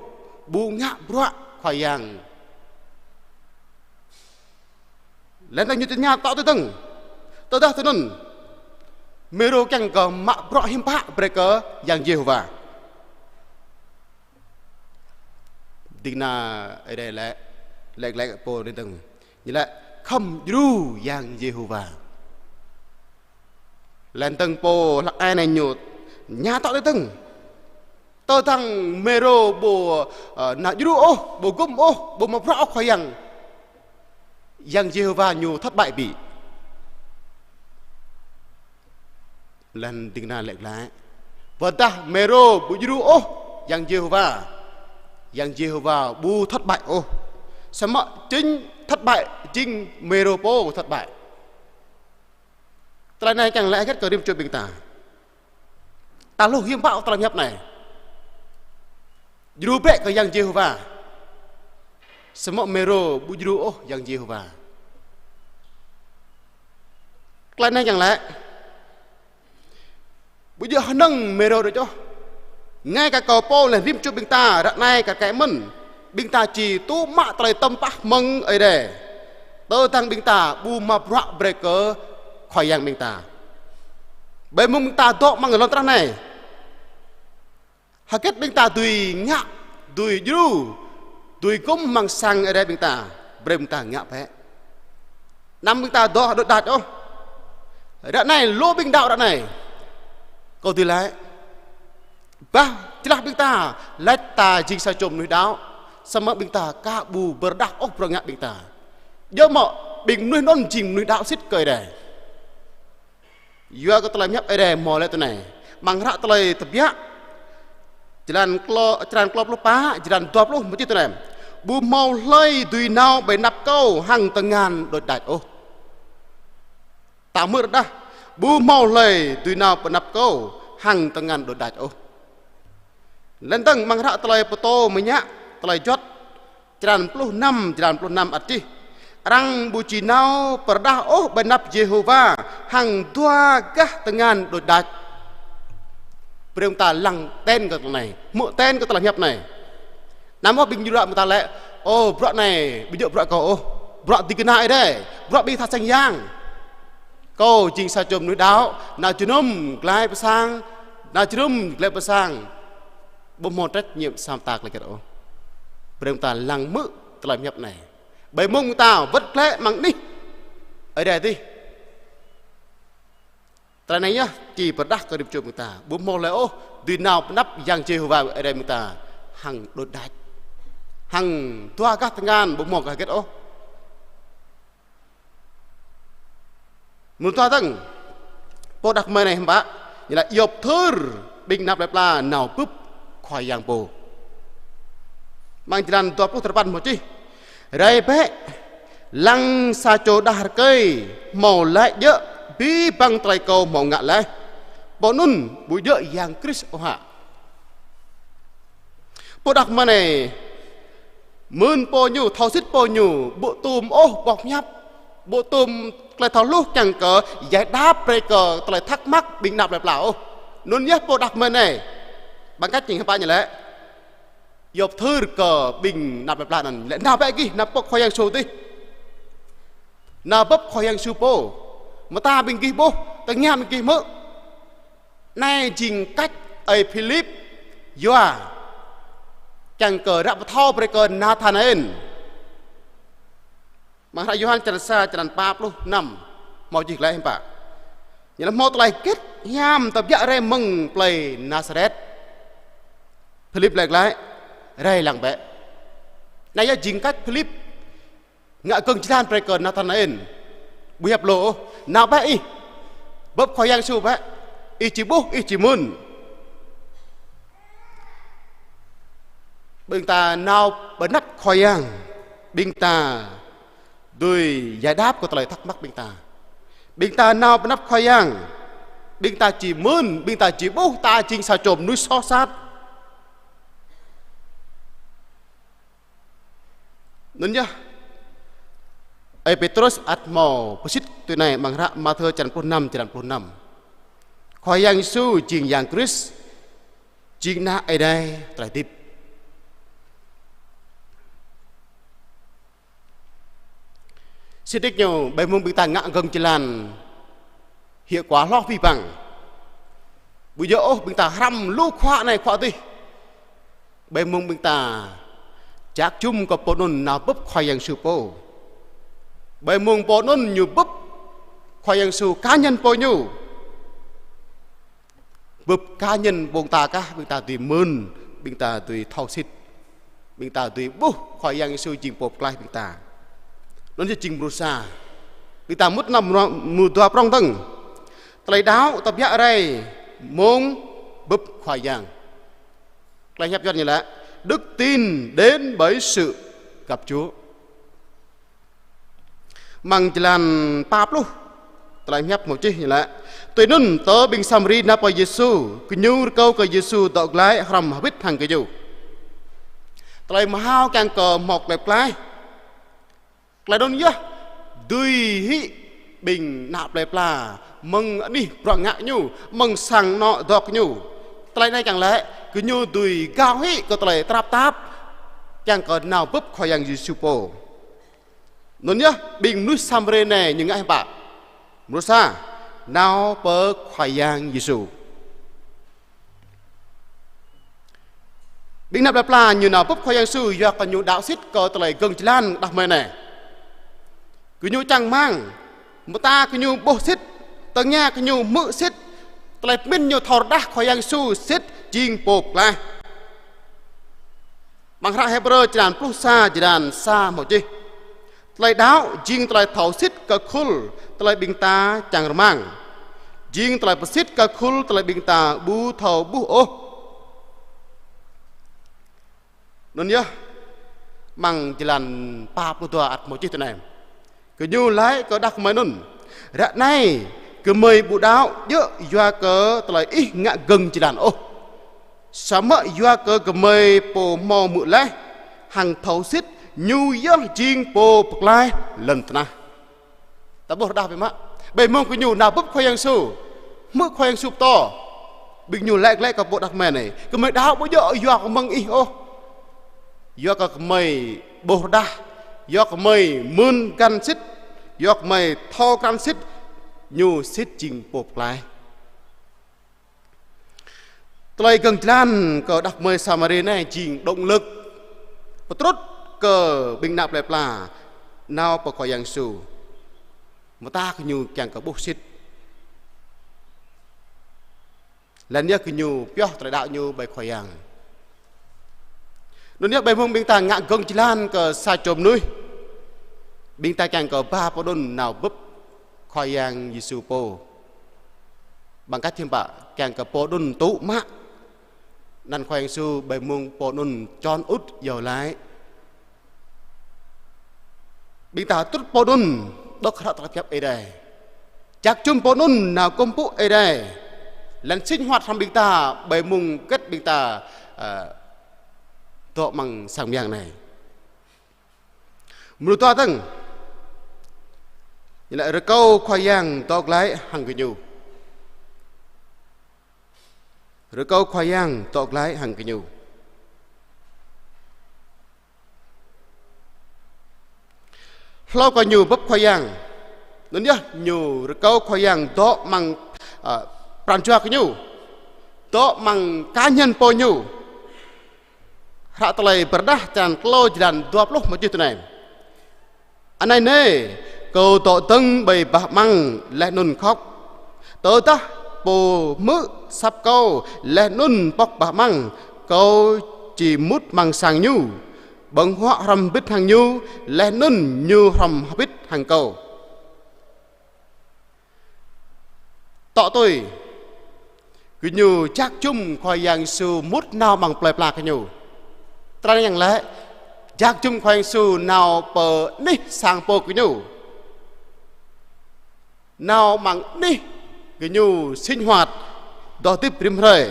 ƀu ngă bruă Khua Yang. Laih anŭn ñu tơña tŏ tui dơ̆ng. Tơdah tui anŭn, Mêrô kiăng kơ mă bruă hiư̆m pă brơi kơ Yang Yêhôwa. Ding kơna Ơi Adai laĭ, laĭ glaĭ pô anai dơ̆ng. Ñu laĭ: Khŏm djru Yang Yêhôwa. Laih dơ̆ng pô hlăk ai anai ñu tơña tŏ tui dơ̆ng. Tơdang Mêrô ƀu, ơ, nao djru ôh, ƀu gŭm ôh, ƀu mă bruă ôh Khua Yang, Yang Yêhôwa ñu thất bại ƀĭ. Laih ding kơna laĭ glaĭ: Ƀôdah Mêrô ƀu djru ôh Yang Yêhôwa, Yang Yêhôwa ƀu thất bại ôh. Samơ̆ chính thất bại, chính Mêrô pô thất bại. Tơlơi anai kiăng laĭ hơget kơ rĭm čô ƀing ta? Ta hluh hiư̆m pă tơlơi pơhiăp anai: Djru bĕ kơ Yang Yêhôwa. Samơ̆ Mêrô ƀu djru ôh Yang Yêhôwa. Tơlơi anai kiăng laĭ: Ƀu djơ̆ hơnơ̆ng Mêrô đôč ôh. Ngay kơ kâo pô laih rĭm čô ƀing ta ră anai kar kaĭ mơ̆n, ƀing ta či tŭ mă tơlơi hơtŏm pah mơ̆ng Ơi Adai, tơdang ƀing ta ƀu mă bruă brơi kơ Khua Yang ƀing ta. Ƀơi mông ƀing ta dŏ amăng lŏn tơnah anai, hơget ƀing ta dưi ngă, dưi djru, dưi gŭm amăng sang Ơi Adai ƀing ta, brơi ƀing ta ngă bĕ. Anăm ƀing ta dŏ đôč đač ôh. Ră anai, lu ƀing đaŏ ră anai, kâo dưi laĭ, bah, jơlah ƀing ta laĭ ta jing sa čô mơnuih đaŏ, samơ̆ ƀing ta aka ƀu pơrơđah ôh bruă ngă ƀing ta. Yua mơ̆ ƀing mơnuih anŭn jing mơnuih đaŏ sĭt kơ Ơi Adai. Yua kơ tơlơi pơhiăp Ơi Adai hmâo laĭ tui anai. Amăng hră Tơlơi Tơbiă, črăn klâo, črăn klâo pluh pă, črăn dua pluh mơ̆ čih tui anai: Ƀu hmâo hlơi dưi nao ƀơi anăp kâo hăng tơngan đôč đač ôh. Ta hmư̆ rơđah: Ƀu hmâo hlơi dưi nao ƀơi anăp kâo hăng tơngan đôč đač ôh. Laih dơ̆ng amăng hră Tơlơi Pơtô Mơñă, tơlơi juăt, črăn pluh năm, črăn pluh năm ăt čih: Arăng ƀu či nao pơrơđah ôh ƀơi anăp Yêhôwa hăng dua gah tơngan đôč đač. Brơi ƀing ta lăng ten kơ tơlơi anai, hmư̆ ten kơ tơlơi pơhiăp anai. Anăm ôh ƀing djru ƀing ta laĭ: Ơ, bruă anai ƀu djơ̆ bruă kâo ôh. Bruă ding kơna Ơi Adai, bruă ƀing tha sang yang. Kâo jing sa čô mơnuih đaŏ, nao jơnum glaĭ pơ sang, nao jơnum glaĭ pơ sang. Ƀu hmâo trách nhiệm sa mơta tơlơi hơget ôh. Brơi ƀing ta lăng hmư̆ tơlơi pơhiăp anai. Ƀơi mông ƀing ta wơ̆t glaĭ amăng anih Ơi Adai adih, tơlơi anai yơh či pơrơđah kơ rĭm čô ƀing ta. Ƀu hmâo hlơi ôh dưi nao pơ anăp Yang Yêhôwa Ơi Adai ƀing ta hăng đôč đač. Hăng dua gah tơngan ƀu hmâo gah hơget ôh. Mơ̆ng dua dơ̆ng, pô đah kơmơi anai hiư̆m pă, ñu laĭ iâu pơthưr ƀing ană plơi pla nao bưp Khua Yang pô. Amăng jơlan dua pluh tơpăn hmâo čih: Rai bĕ, lăng sa čô đah rơkơi hmâo laĭ djơ̆ abih bang tơlơi kâo hmâo ngă laih. Pô anŭn ƀu djơ̆ Yang Krist ôh hă? Pô đah kơmơi anai mơ̆n pô ñu, thâo sĭt pô ñu, ƀu tŭm ôh boh hiăp, ƀu tŭm tơlơi thâo hluh kiăng kơ giải đáp brơi kơ tơlơi thắc mắc ƀing ană plơi pla ôh. Anŭn yơh pô đah kơmơi anai, bằng cách ñu hiư̆m pă ñu laĭ, iâu pơthưr kơ ƀing ană plơi pla anŭn laĭ: Nao bĕ gih, nao bưp Khua Yang Yêsu adih. Nao bưp Khua Yang Yêsu pô. Mơta ƀing gih ƀuh, tơngia ƀing gih hmư̆. Anai jing cách ơi Philip yua kiăng kơ ră pơthâo brơi kơ Nathanael. Amăng hră Yôhan črăn sa, črăn pă pluh năm, hmâo čih glaĭ hiư̆m pă. Ñu laĭ: Hmâo tơlơi hơget hiam tơbiă rai mơ̆ng plơi Nasaret? Philip laĭ glaĭ: Rai lăng bĕ. Anai yơh jing cách Philip ngă gơ̆ng jơlan brơi kơ Nathanael. Ƀu hiăp lu ôh: Nao bĕ ih, bưp Khua Yang Yêsu bĕ, ih či ƀuh, ih či mơ̆n. Ƀing ta nao ƀơi anăp Khua Yang, ƀing ta dưi giải đáp kơ tơlơi thắc mắc ƀing ta. Ƀing ta nao ƀơi anăp Khua Yang, ƀing ta či mơ̆n, ƀing ta či ƀuh ta jing sa čô mơnuih soh sat. Anŭn yơh, ơi Pêtrôs ăt hmâo pơsĭt tui anai amăng hră Mathiơ črăn pluh năm, črăn pluh năm: Khua Yang Yêsu jing Yang Krist, jing Ană Ơi Adai tơlơi hơdip. Sĭt nik ñu, ƀơi mông ƀing ta ngă gơ̆ng jơlan, hia kua hloh abih bang, ƀu djơ̆ ôh ƀing ta hrăm lu khua anai khua adih. Ƀơi mông ƀing ta jak jum kơ pô anŭn nao bưp Khua Yang Yêsu pô. Ƀơi mông pô anŭn ñu bưp Khua Yang Yêsu cá nhân pô ñu. Bưp cá nhân ƀing ta kah, ƀing ta dưi mơ̆n, ƀing ta dưi thâo sĭt, ƀing ta dưi ƀuh Khua Yang Yêsu jing Pô pơklaih ƀing ta. Anŭn yơh jing mrô sa. Ƀing ta mŭt nao mrô-, mrô dua prŏng dơ̆ng. Tơlơi đaŏ tơbiă rai mơ̆ng bưp Khua Yang. Tơlơi hiăp Yuan ñu laĭ: Đức tin đến bởi sự gặp Chúa. Amăng jơlan pă pluh, tơlơi hiăp hmâo čih ñu laĭ: Tui anŭn tơ ƀing Samari nao pơ Yêsu, gơñu rơkâo kơ Yêsu dŏ glaĭ hrŏm hơbĭt hăng gơñu. Tơlơi mơhao kiăng kơ hmâo tơlơi pơklaih. Tơlơi anŭn yơh dưi hĭ ƀing ană plơi pla mơ̆ng anih bruă ngă ñu, mơ̆ng sang anŏ dŏ ñu. Tơlơi anai kiăng laĭ, gơñu dưi gao hĭ kơ tơlơi tơnap tap kiăng kơ nao bưp Khua Yang Yêsu pô. Anŭn yơh, ƀing mơnuih Samari anai ñu ngă hiư̆m pă? Mrô sa, nao pơ Khua Yang Yêsu. Ƀing ană plơi pla ñu nao bưp Khua Yang Yêsu yua kơ ñu đaŏ sĭt kơ tơlơi gơ̆ng jơlan đah kơmơi anai. Gơñu čang rơmang, mơta gơñu ƀuh sĭt, tơngia gơñu hmư̆ sĭt, tơlơi pơmĭn ñu thâo rơđah Khua Yang Yêsu sĭt jing Pô pơklaih. Amăng hră Hêbrơ črăn pluh sa, jơlan sa hmâo čih: Tơlơi đaŏ jing tơlơi thâo sĭt kơ khul tơlơi ƀing ta čang rơmang. Jing tơlơi pơsĭt kơ khul tơlơi ƀing ta ƀu thâo ƀuh ôh. Anŭn yơh, amăng jơlan pă pluh dua ăt hmâo čih tui anai: Gơñu laĭ kơ đah kơmơi anŭn: Ră anai gơmơi ƀu đaŏ djơ̆ yua kơ tơlơi ih ngă gơ̆ng jơlan ôh, samơ̆ yua kơ gơmơi pô hmâo hmư̆ laih, hăng thâo sĭt ñu yơh jing Pô pơklaih lŏn tơnah. Ta ƀuh rơđah biă mă. Ƀơi mông gơñu nao bưp Khua Yang Yêsu, hmư̆ Khua Yang Yêsu pơtô, ƀing ñu laĭ glaĭ kơ pô đah kơmơi anai: Gơmơi đaŏ ƀu djơ̆ yua kơ mơ̆ng ih ôh, yua kơ gơmơi ƀuh rơđah, yua kơ gơmơi mưn găn sĭt, yua kơ gơmơi thâo krăn sĭt, ñu sĭt jing Pô pơklaih. Tơlơi gơ̆ng jơlan kơ đah kơmơi Samari anai jing động lực pơtrŭt kơ ƀing ană plơi pla nao pơ Khua Yang Yêsu. Mơta gơñu kiăng kơ ƀuh sĭt. Laih anŭn yơh gơñu pioh tơlơi đaŏ ñu ƀơi Khua Yang. Anŭn yơh ƀơi mông ƀing ta ngă gơ̆ng jơlan kơ sa čô mơnuih, ƀing ta kiăng kơ ba pô anŭn nao bưp Khua Yang Yêsu pô. Bằng cách hiư̆m pă? Kiăng kơ pô anŭn tŭ mă anăn Khua Yang Yêsu ƀơi mông pô anŭn čon ŭt iâu laĭ. Ƀing ta hơdrŭt pô anŭn dŏ hră tơlơi pơhiăp Ơi Adai. Jak jum pô anŭn nao kơkuh pơpŭ Ơi Adai. Laih anŭn sinh hoạt hrŏm ƀing ta ƀơi mông hơget ƀing ta, ơ, dŏ amăng sang mơyang anai. Mrô dua dơ̆ng, ñu laĭ rơkâo Khua Yang dŏ glaĭ hăng gơñu. Rơkâo Khua Yang dŏ glaĭ hăng gơñu. Hlâo kơ ñu bưp Khua Yang, anŭn yơh ñu rơkâo Khua Yang dŏ amăng, ơ, pran jua gơñu, dŏ amăng cá nhân pô ñu. Hră Tơlơi Pơrơđah črăn klâo jơlan dua pluh mơčih tui anai: Anai nê, kâo dŏ dơ̆ng ƀơi bah amăng laih anŭn khŏk. Tơdah pô hmư̆ asăp kâo laih anŭn pŏk bah amăng, kâo či mŭt amăng sang ñu, ƀơ̆ng huă hrŏm hơbĭt hăng ñu, laih anŭn ñu hrŏm hơbĭt hăng kâo. Tŏ tui, gơñu jak jum Khua Yang Yêsu mŭt nao amăng plơi pla gơñu. Tơlơi anai lĕ, jak jum Khua Yang Yêsu nao pơ anih sang pô gơñu. Nao amăng anih gơñu sinh hoạt, dŏ hơdip rĭm hrơi.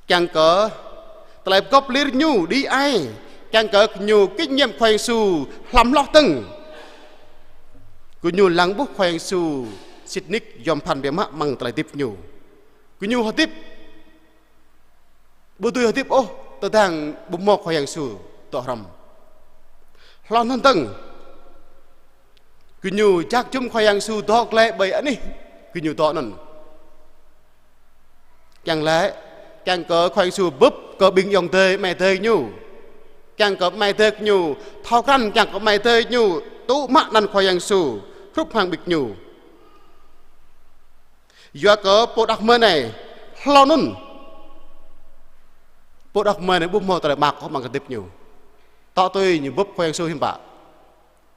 Kiăng kơ tơlơi pơgop lir ñu đĭ ai, kiăng kơ ñu kinh nghiệm Khua Yang Yêsu hlăm hloh dơ̆ng. Gơñu lăng ƀuh Khua Yang Yêsu sĭt nik yom pơphan biă mă amăng tơlơi hơdip ñu. Gơñu hơdip, ƀu dưi hơdip ôh tơdang ƀu hmâo Khua Yang Yêsu dŏ hrŏm. Hloh anŭn dơ̆ng, gơñu jak jum Khua Yang Yêsu dŏ glaĭ ƀơi anih gơñu dŏ anŭn. Kiăng laĭ, kiăng kơ Khua Yang Yêsu bưp kơ ƀing ayŏng adơi, amai adơi ñu. Kiăng kơ amai adơi ñu thâo krăn, kiăng kơ amai adơi ñu tŭ mă anăn Khua Yang Yêsu hrup hăng ƀing ñu. Yua kơ pô đah kơmơi anai, hlâo anŭn, pô đah kơmơi anai ƀu hmâo tơlơi mơak ôh amăng tơlơi hơdip ñu. Tŏ tui ñu bưp Khua Yang Yêsu hiư̆m pă?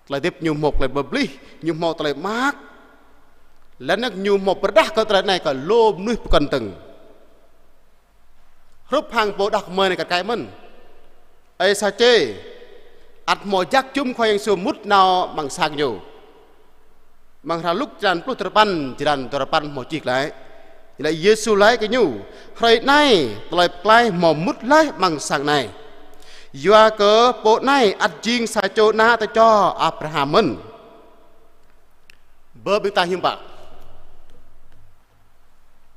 Tơlơi hơdip ñu hmâo tơlơi pơplih, ñu hmâo tơlơi mơak. Laih anŭn ñu hmâo pơrơđah kơ tơlơi anai kơ lu mơnuih pơkŏn dơ̆ng. Hrup hăng pô đah kơmơi anai kar kaĭ mơ̆n. Ơi Sačê, ăt hmâo jak jum Khua Yang Yêsu mŭt nao amăng sang ñu. Amăng hră Luk črăn pluh duarơpăn, jơlan duarơpăn hmâo čih glaĭ. Ñu laĭ Yêsu laĭ kơ ñu: Hrơi anai, tơlơi pơklaih hmâo mŭt laih amăng sang anai. Yua kơ pô anai ăt jing sa čô ană tơčô Abraham mơ̆n. Bơ ƀing ta hiư̆m pă?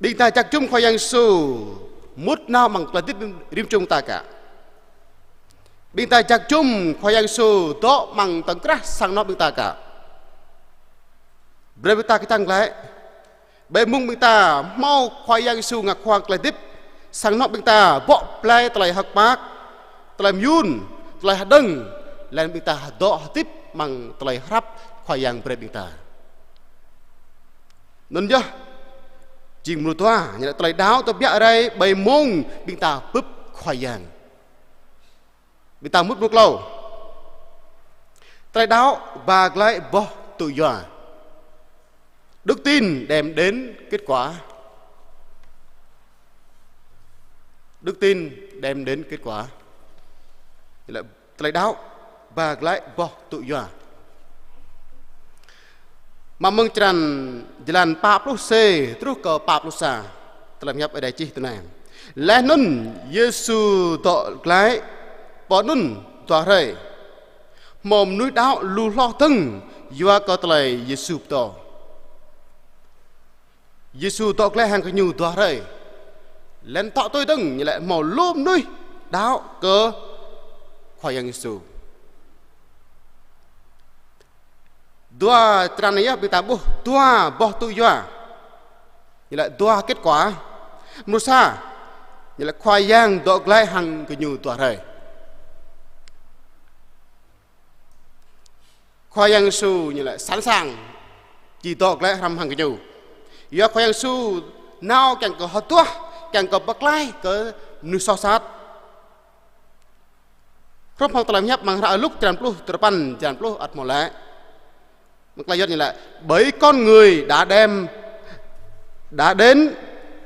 Ƀing ta jak jum Khua Yang Yêsu mŭt nao amăng tơlơi hơdip rĭm čô ta kă? Ƀing ta jak jum Khua Yang Yêsu dŏ amăng tŏng krah sang anŏ ƀing ta kă? Brơi ƀing ta kơčăng glaĭ. Ƀơi mông ƀing ta hmâo Khua Yang Yêsu ngă Khua tơlơi hơdip, sang anŏ ƀing ta bŏ blai tơlơi hơ̆k mơak, tơlơi mơyŭn, tơlơi hơđơ̆ng, laih anŭn ƀing ta dŏ hơdip amăng tơlơi hrăp Khua Yang brơi ƀing ta. Anŭn yơh, jing mrô dua, ñu laĭ tơlơi đaŏ tơbiă rai ƀơi mông ƀing ta bưp Khua Yang. Ƀing ta mŭt mrô klâo. Tơlơi đaŏ ba glaĭ boh tŭ yua. Đức tin đem đến kết quả. Đức tin đem đến kết quả. Ñu laĭ tơlơi đaŏ ba glaĭ boh tŭ yua. Mă mơ̆ng črăn jơlan pă pluh C truh kơ pă pluh sa, tơlơi pơhiăp Ơi Adai čih tui anai: Laih anŭn Yêsu dŏ glaĭ pơ anŭn dua hrơi. Hmâo mơnuih đaŏ lu hloh dơ̆ng yua kơ tơlơi Yêsu pơtô. Yêsu dŏ glaĭ hăng gơñu dua hrơi. Laih anŭn tŏ tui dơ̆ng, ñu laĭ hmâo lu mơnuih đaŏ kơ Khua Yang Yêsu. Dua črăn anai yơh ƀing ta ƀuh dua boh tŭ yua. Ñu laĭ dua kết quả. Mrô sa, ñu laĭ Khua Yang dŏ glaĭ hăng gơñu dua hrơi. Khua Yang Yêsu ñu laĭ sẵn sàng či dŏ glaĭ hrŏm hăng gơñu. Yua Khua Yang Yêsu nao kiăng kơ hơduah, kiăng kơ pơklaih kơ mơnuih soh sat. Hrup hăng tơlơi hiăp amăng hră Luk črăn pluh duapăn, črăn pluh ăt hmâo laĭ. Amăng tơlơi Yuan ñu laĭ: Bởi con người đã đem, đã đến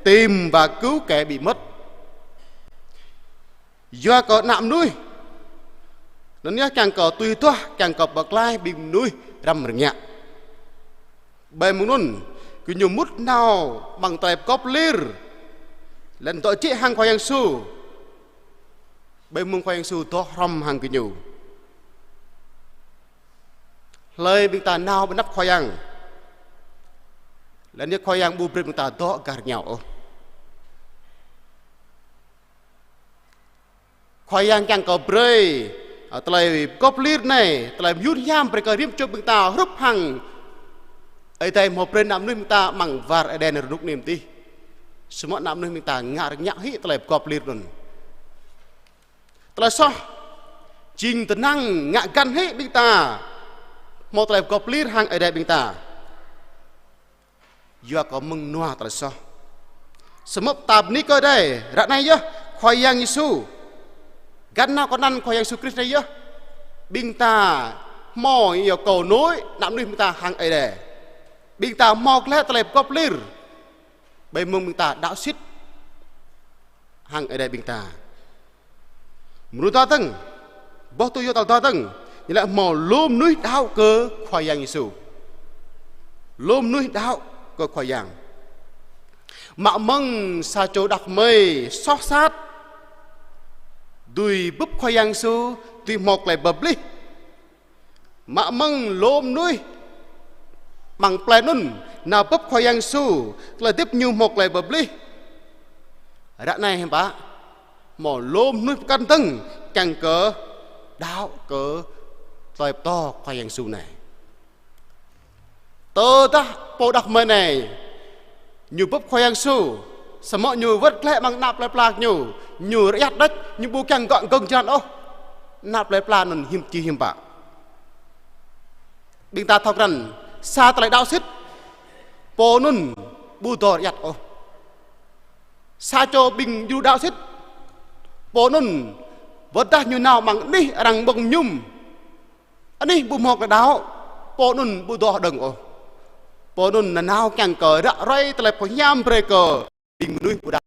tìm và cứu kẻ bị mất. Yua kơ Ană mơnuih anŭn yơh kiăng kơ tui duah, kiăng kơ pơklaih ƀing mơnuih răm rơngiă. Ƀơi mông anŭn, gơñu mŭt nao amăng tơlơi pơgop lir, laih anŭn dŏ jĕ hăng Khua Yang Yêsu. Ƀơi mông Khua Yang Yêsu dŏ hrŏm hăng gơñu. Hlơi ƀing ta nao ƀơi anăp Khua Yang, laih anŭn Khua Yang ƀu brơi ƀing ta dŏ gah rơngiao ôh. Khua Yang kiăng kơ brơi, ơ, tơlơi pơgop lir anai, tơlơi mơyun hiam brơi kơ rĭm čô ƀing ta hrup hăng Ơi Adai hmâo brơi ană mơnuih ƀing ta amăng war Êđen rơnŭk anai mơ̆n tih. Samơ̆ ană mơnuih ƀing ta ngă rơngiă hĭ tơlơi pơgop lir anŭn. Tơlơi soh jing tơnăng ngă găn hĭ ƀing ta hmâo tơlơi pơgop lir hăng Ơi Adai ƀing ta. Yua kơ mơ̆ng nua tơlơi soh. Samơ̆ ta bơni kơ Ơi Adai, ră anai yơh Khua Yang Yêsu, găn nao kơ anăn Khua Yang Yêsu Krist anai yơh ƀing ta hmâo yua kơ nui ană mơnuih ƀing ta hăng Ơi Adai. Ƀing ta hmâo glaĭ tơlơi pơgop lir ƀơi mông ƀing ta đaŏ sĭt hăng Ơi Adai ƀing ta. Mơnuih ta dơ̆ng, boh tui yua tal dua dơ̆ng, ñu laĭ hmâo lu mơnuih đaŏ kơ Khua Yang Yêsu. Lu mơnuih đaŏ kơ Khua Yang. Mă mơ̆ng sa čô đah kơmơi soh sat, dưi bưp Khua Yang Yêsu, dưi hmâo tơlơi pơblih. Mă mơ̆ng lu mơnuih amăng plei anŭn nao bưp Khua Yang Yêsu, tơlơi hơdip ñu hmâo tơlơi pơblih. Ră anai hiư̆m pă, hmâo lu mơnuih pơkŏn dơ̆ng kiăng kơ đaŏ kơ tơlơi pơtô Khua Yang Yêsu anai. Tơdah pô đah kơmơi anai ñu bưp Khua Yang Yêsu, samơ̆ ñu wơ̆t glaĭ amăng ană plei pla ñu, ñu rơiăt đôč, ñu ƀu kiăng gŏ gơ̆ng jơlan ôh, ană plei pla anŭn hiư̆m či hiư̆m pă. Ƀing ta thâo krăn, sa tơlơi đaŏ sĭt, pô anŭn ƀu dŏ rơiăt ôh. Sa čô ƀing djru đaŏ sĭt, pô anŭn wơ̆t dah ñu nao amăng anih arăng ƀơ̆ng mơñum, anih ƀu hmâo tơlơi đaŏ, pô anŭn ƀu dŏ hơđơ̆ng ôh. Pô anŭn nanao kiăng kơ ră ruai tơlơi pơhiam brơi kơ ƀing mơnuih ƀu đaŏ.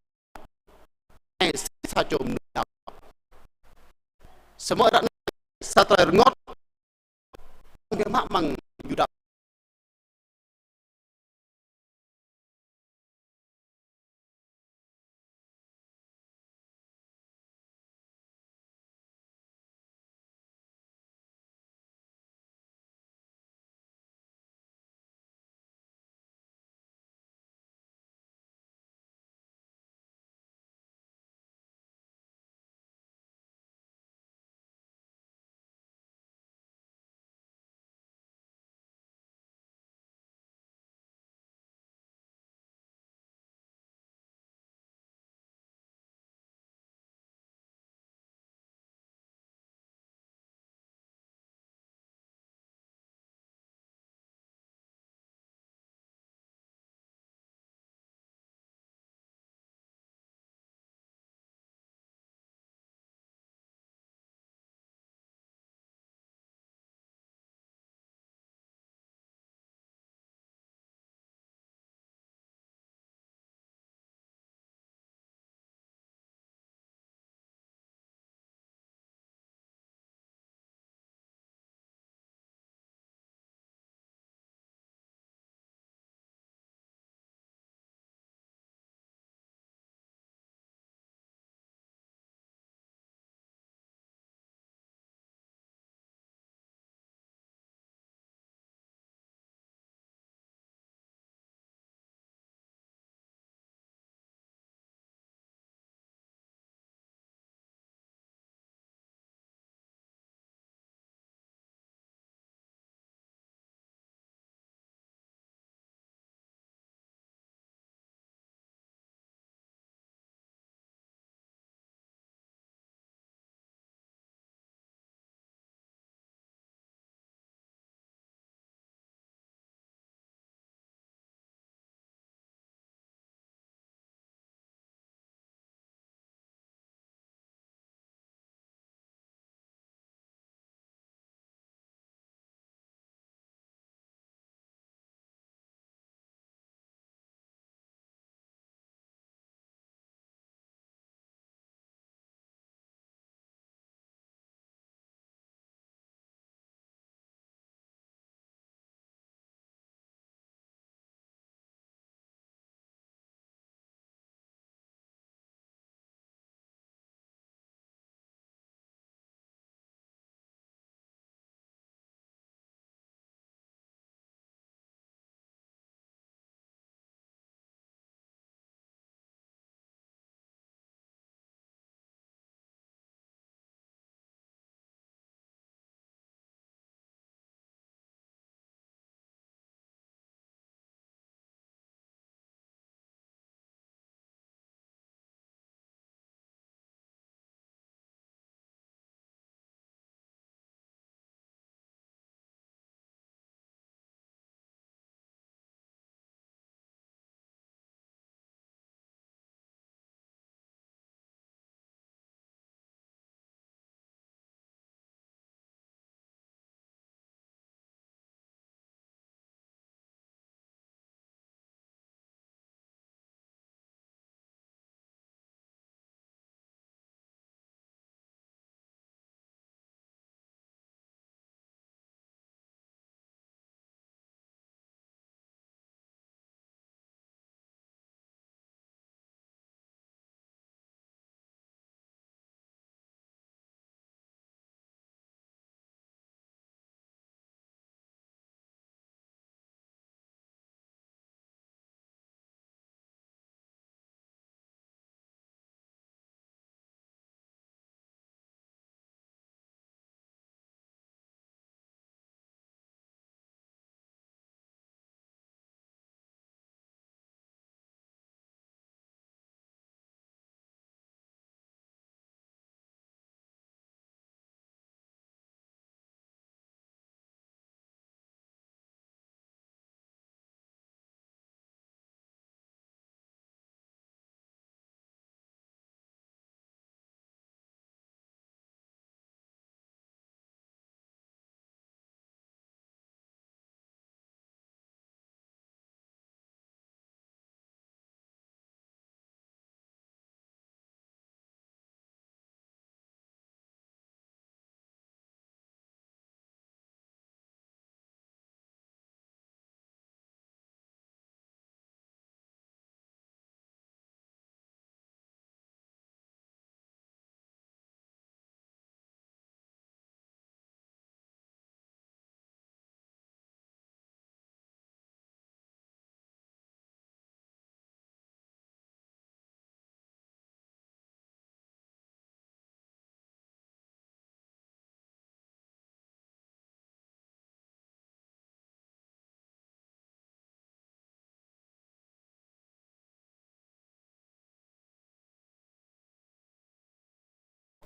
Anai sa čô mơnuih đaŏ. Samơ̆ ră anai sa tơlơi rơngot, ƀu mă mơ̆ng djru đaŏ.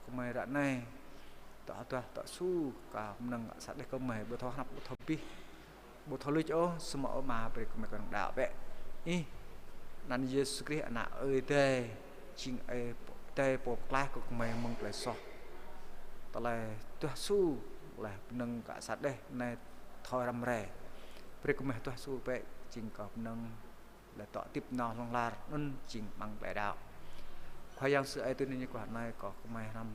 gơmơi ră anai, tŏ tuah tŏ su kơ mơnơ̆ng kơ sa đeh gơmơi, ƀu thâo hrăp, ƀu thâo pĭ, ƀu thâo luč ôh, samơ̆ Ơ Ama brơi gơmơi kơnơ̆ng đaŏ bĕ. Ih, anăn Yêsu Krist Ană Ơi Adai, jing Ơi Adai pô pơklaih kơ gơmơi mơ̆ng tơlơi soh. Tơlơi tuah su, laih mơnơ̆ng kơ sa đeh anai thâo răm rai. Brơi gơmơi tuah su bĕ, jing kơ mơnơ̆ng laih tŏ hơdip nao hlŏng lar, anŭn jing amăng tơlơi đaŏ. Khua Yang Yêsu Ơi, tui anai ñu kơ anai kơ gơmơi hrăm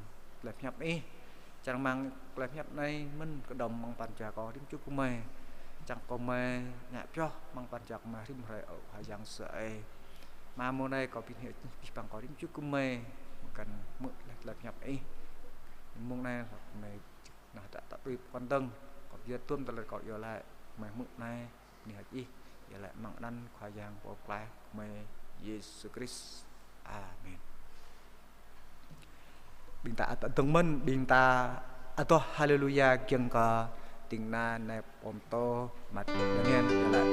tơlơi pơhiăp Ih. Čang rơmang tơlơi pơhiăp anai mơ̆n kơđŏm amăng pran jua kơ rĭm čô gơmơi. Čang gơmơi ngă pioh amăng pran jua gơmơi rĭm hrơi, Ơ Khua Yang Yêsu Ơi. Mơ̆ng mông anai kơ pơhiăp Ih pơpă kơ rĭm čô gơmơi, mơ̆ng kăn hmư̆ laih tơlơi pơhiăp Ih. Mông anai laih gơmơi nao hră tui pơkŏn dơ̆ng, kơ pơyơr tuôm tơlơi kơ iâu laĭ gơmơi hmư̆ anai, bơni hơơč Ih, iâu laĭ amăng anăn Khua Yang pô pơklaih gơmơi Yêsu Krist. Amen. Ƀing ta ăt dơ̆ng mơ̆n, ƀing ta adoh Haleluya kiăng kơ ding kơna anai pơtô măt anŭn, iâu laĭ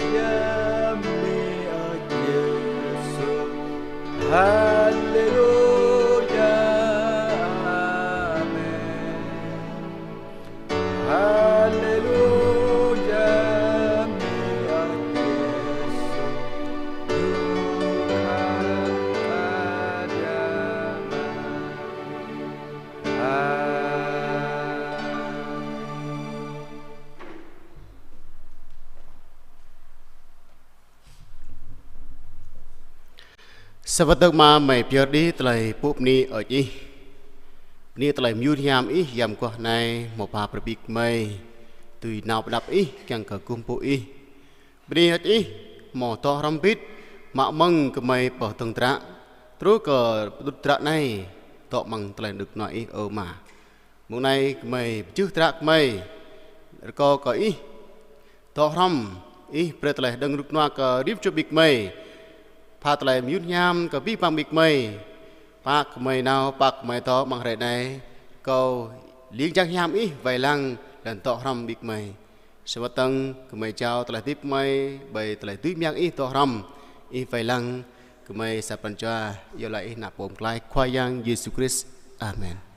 Haleluya, bơni hơơč Yêsu. Haleluya, amen. Haleluya, bơni hơơč Yêsu. Duh Khua Yang. Sa wơ̆t dơ̆ng Ama, gơmơi pơyơr đĭ tơlơi pŭ bơni hơơč Ih. Bơni tơlơi mơyun hiam Ih, yăm guah anai hmâo pha brơi ƀing gơmơi dưi nao pơ anăp Ih, kiăng kơ kơkuh pơpŭ Ih. Bơni hơơč Ih, hmâo dŏ hrŏm hơbĭt, mă mơ̆ng gơmơi pơdơ̆ng tơdră, truh kơ pơđŭt tơdră anai, dŏ amăng tơlơi rơnŭk rơnua Ih, Ơ Ama. Mông anai gơmơi pơjưh tơdră gơmơi, rơkâo kơ Ih dŏ hrŏm, Ih brơi tơlơi hơđơ̆ng rơnŭk rơnua kơ rĭm čô ƀing gơmơi, pha tơlơi mơyun hiam kơ abih bang ƀing gơmơi, pă gơmơi nao, pă gơmơi dŏ amăng hrơi anai, rơkâo ling jang hiam Ih wai lăng laih anŭn dŏ hrŏm ƀing gơmơi. Sa wơ̆t dơ̆ng gơmơi jao tơlơi hơdip gơmơi ƀơi tơlơi dưi mơyang Ih dŏ hrŏm, Ih wai lăng gơmơi sa pran jua, iâu laĭ Ih ană pô pơklaih Khua Yang Yêsu Krist. Amen.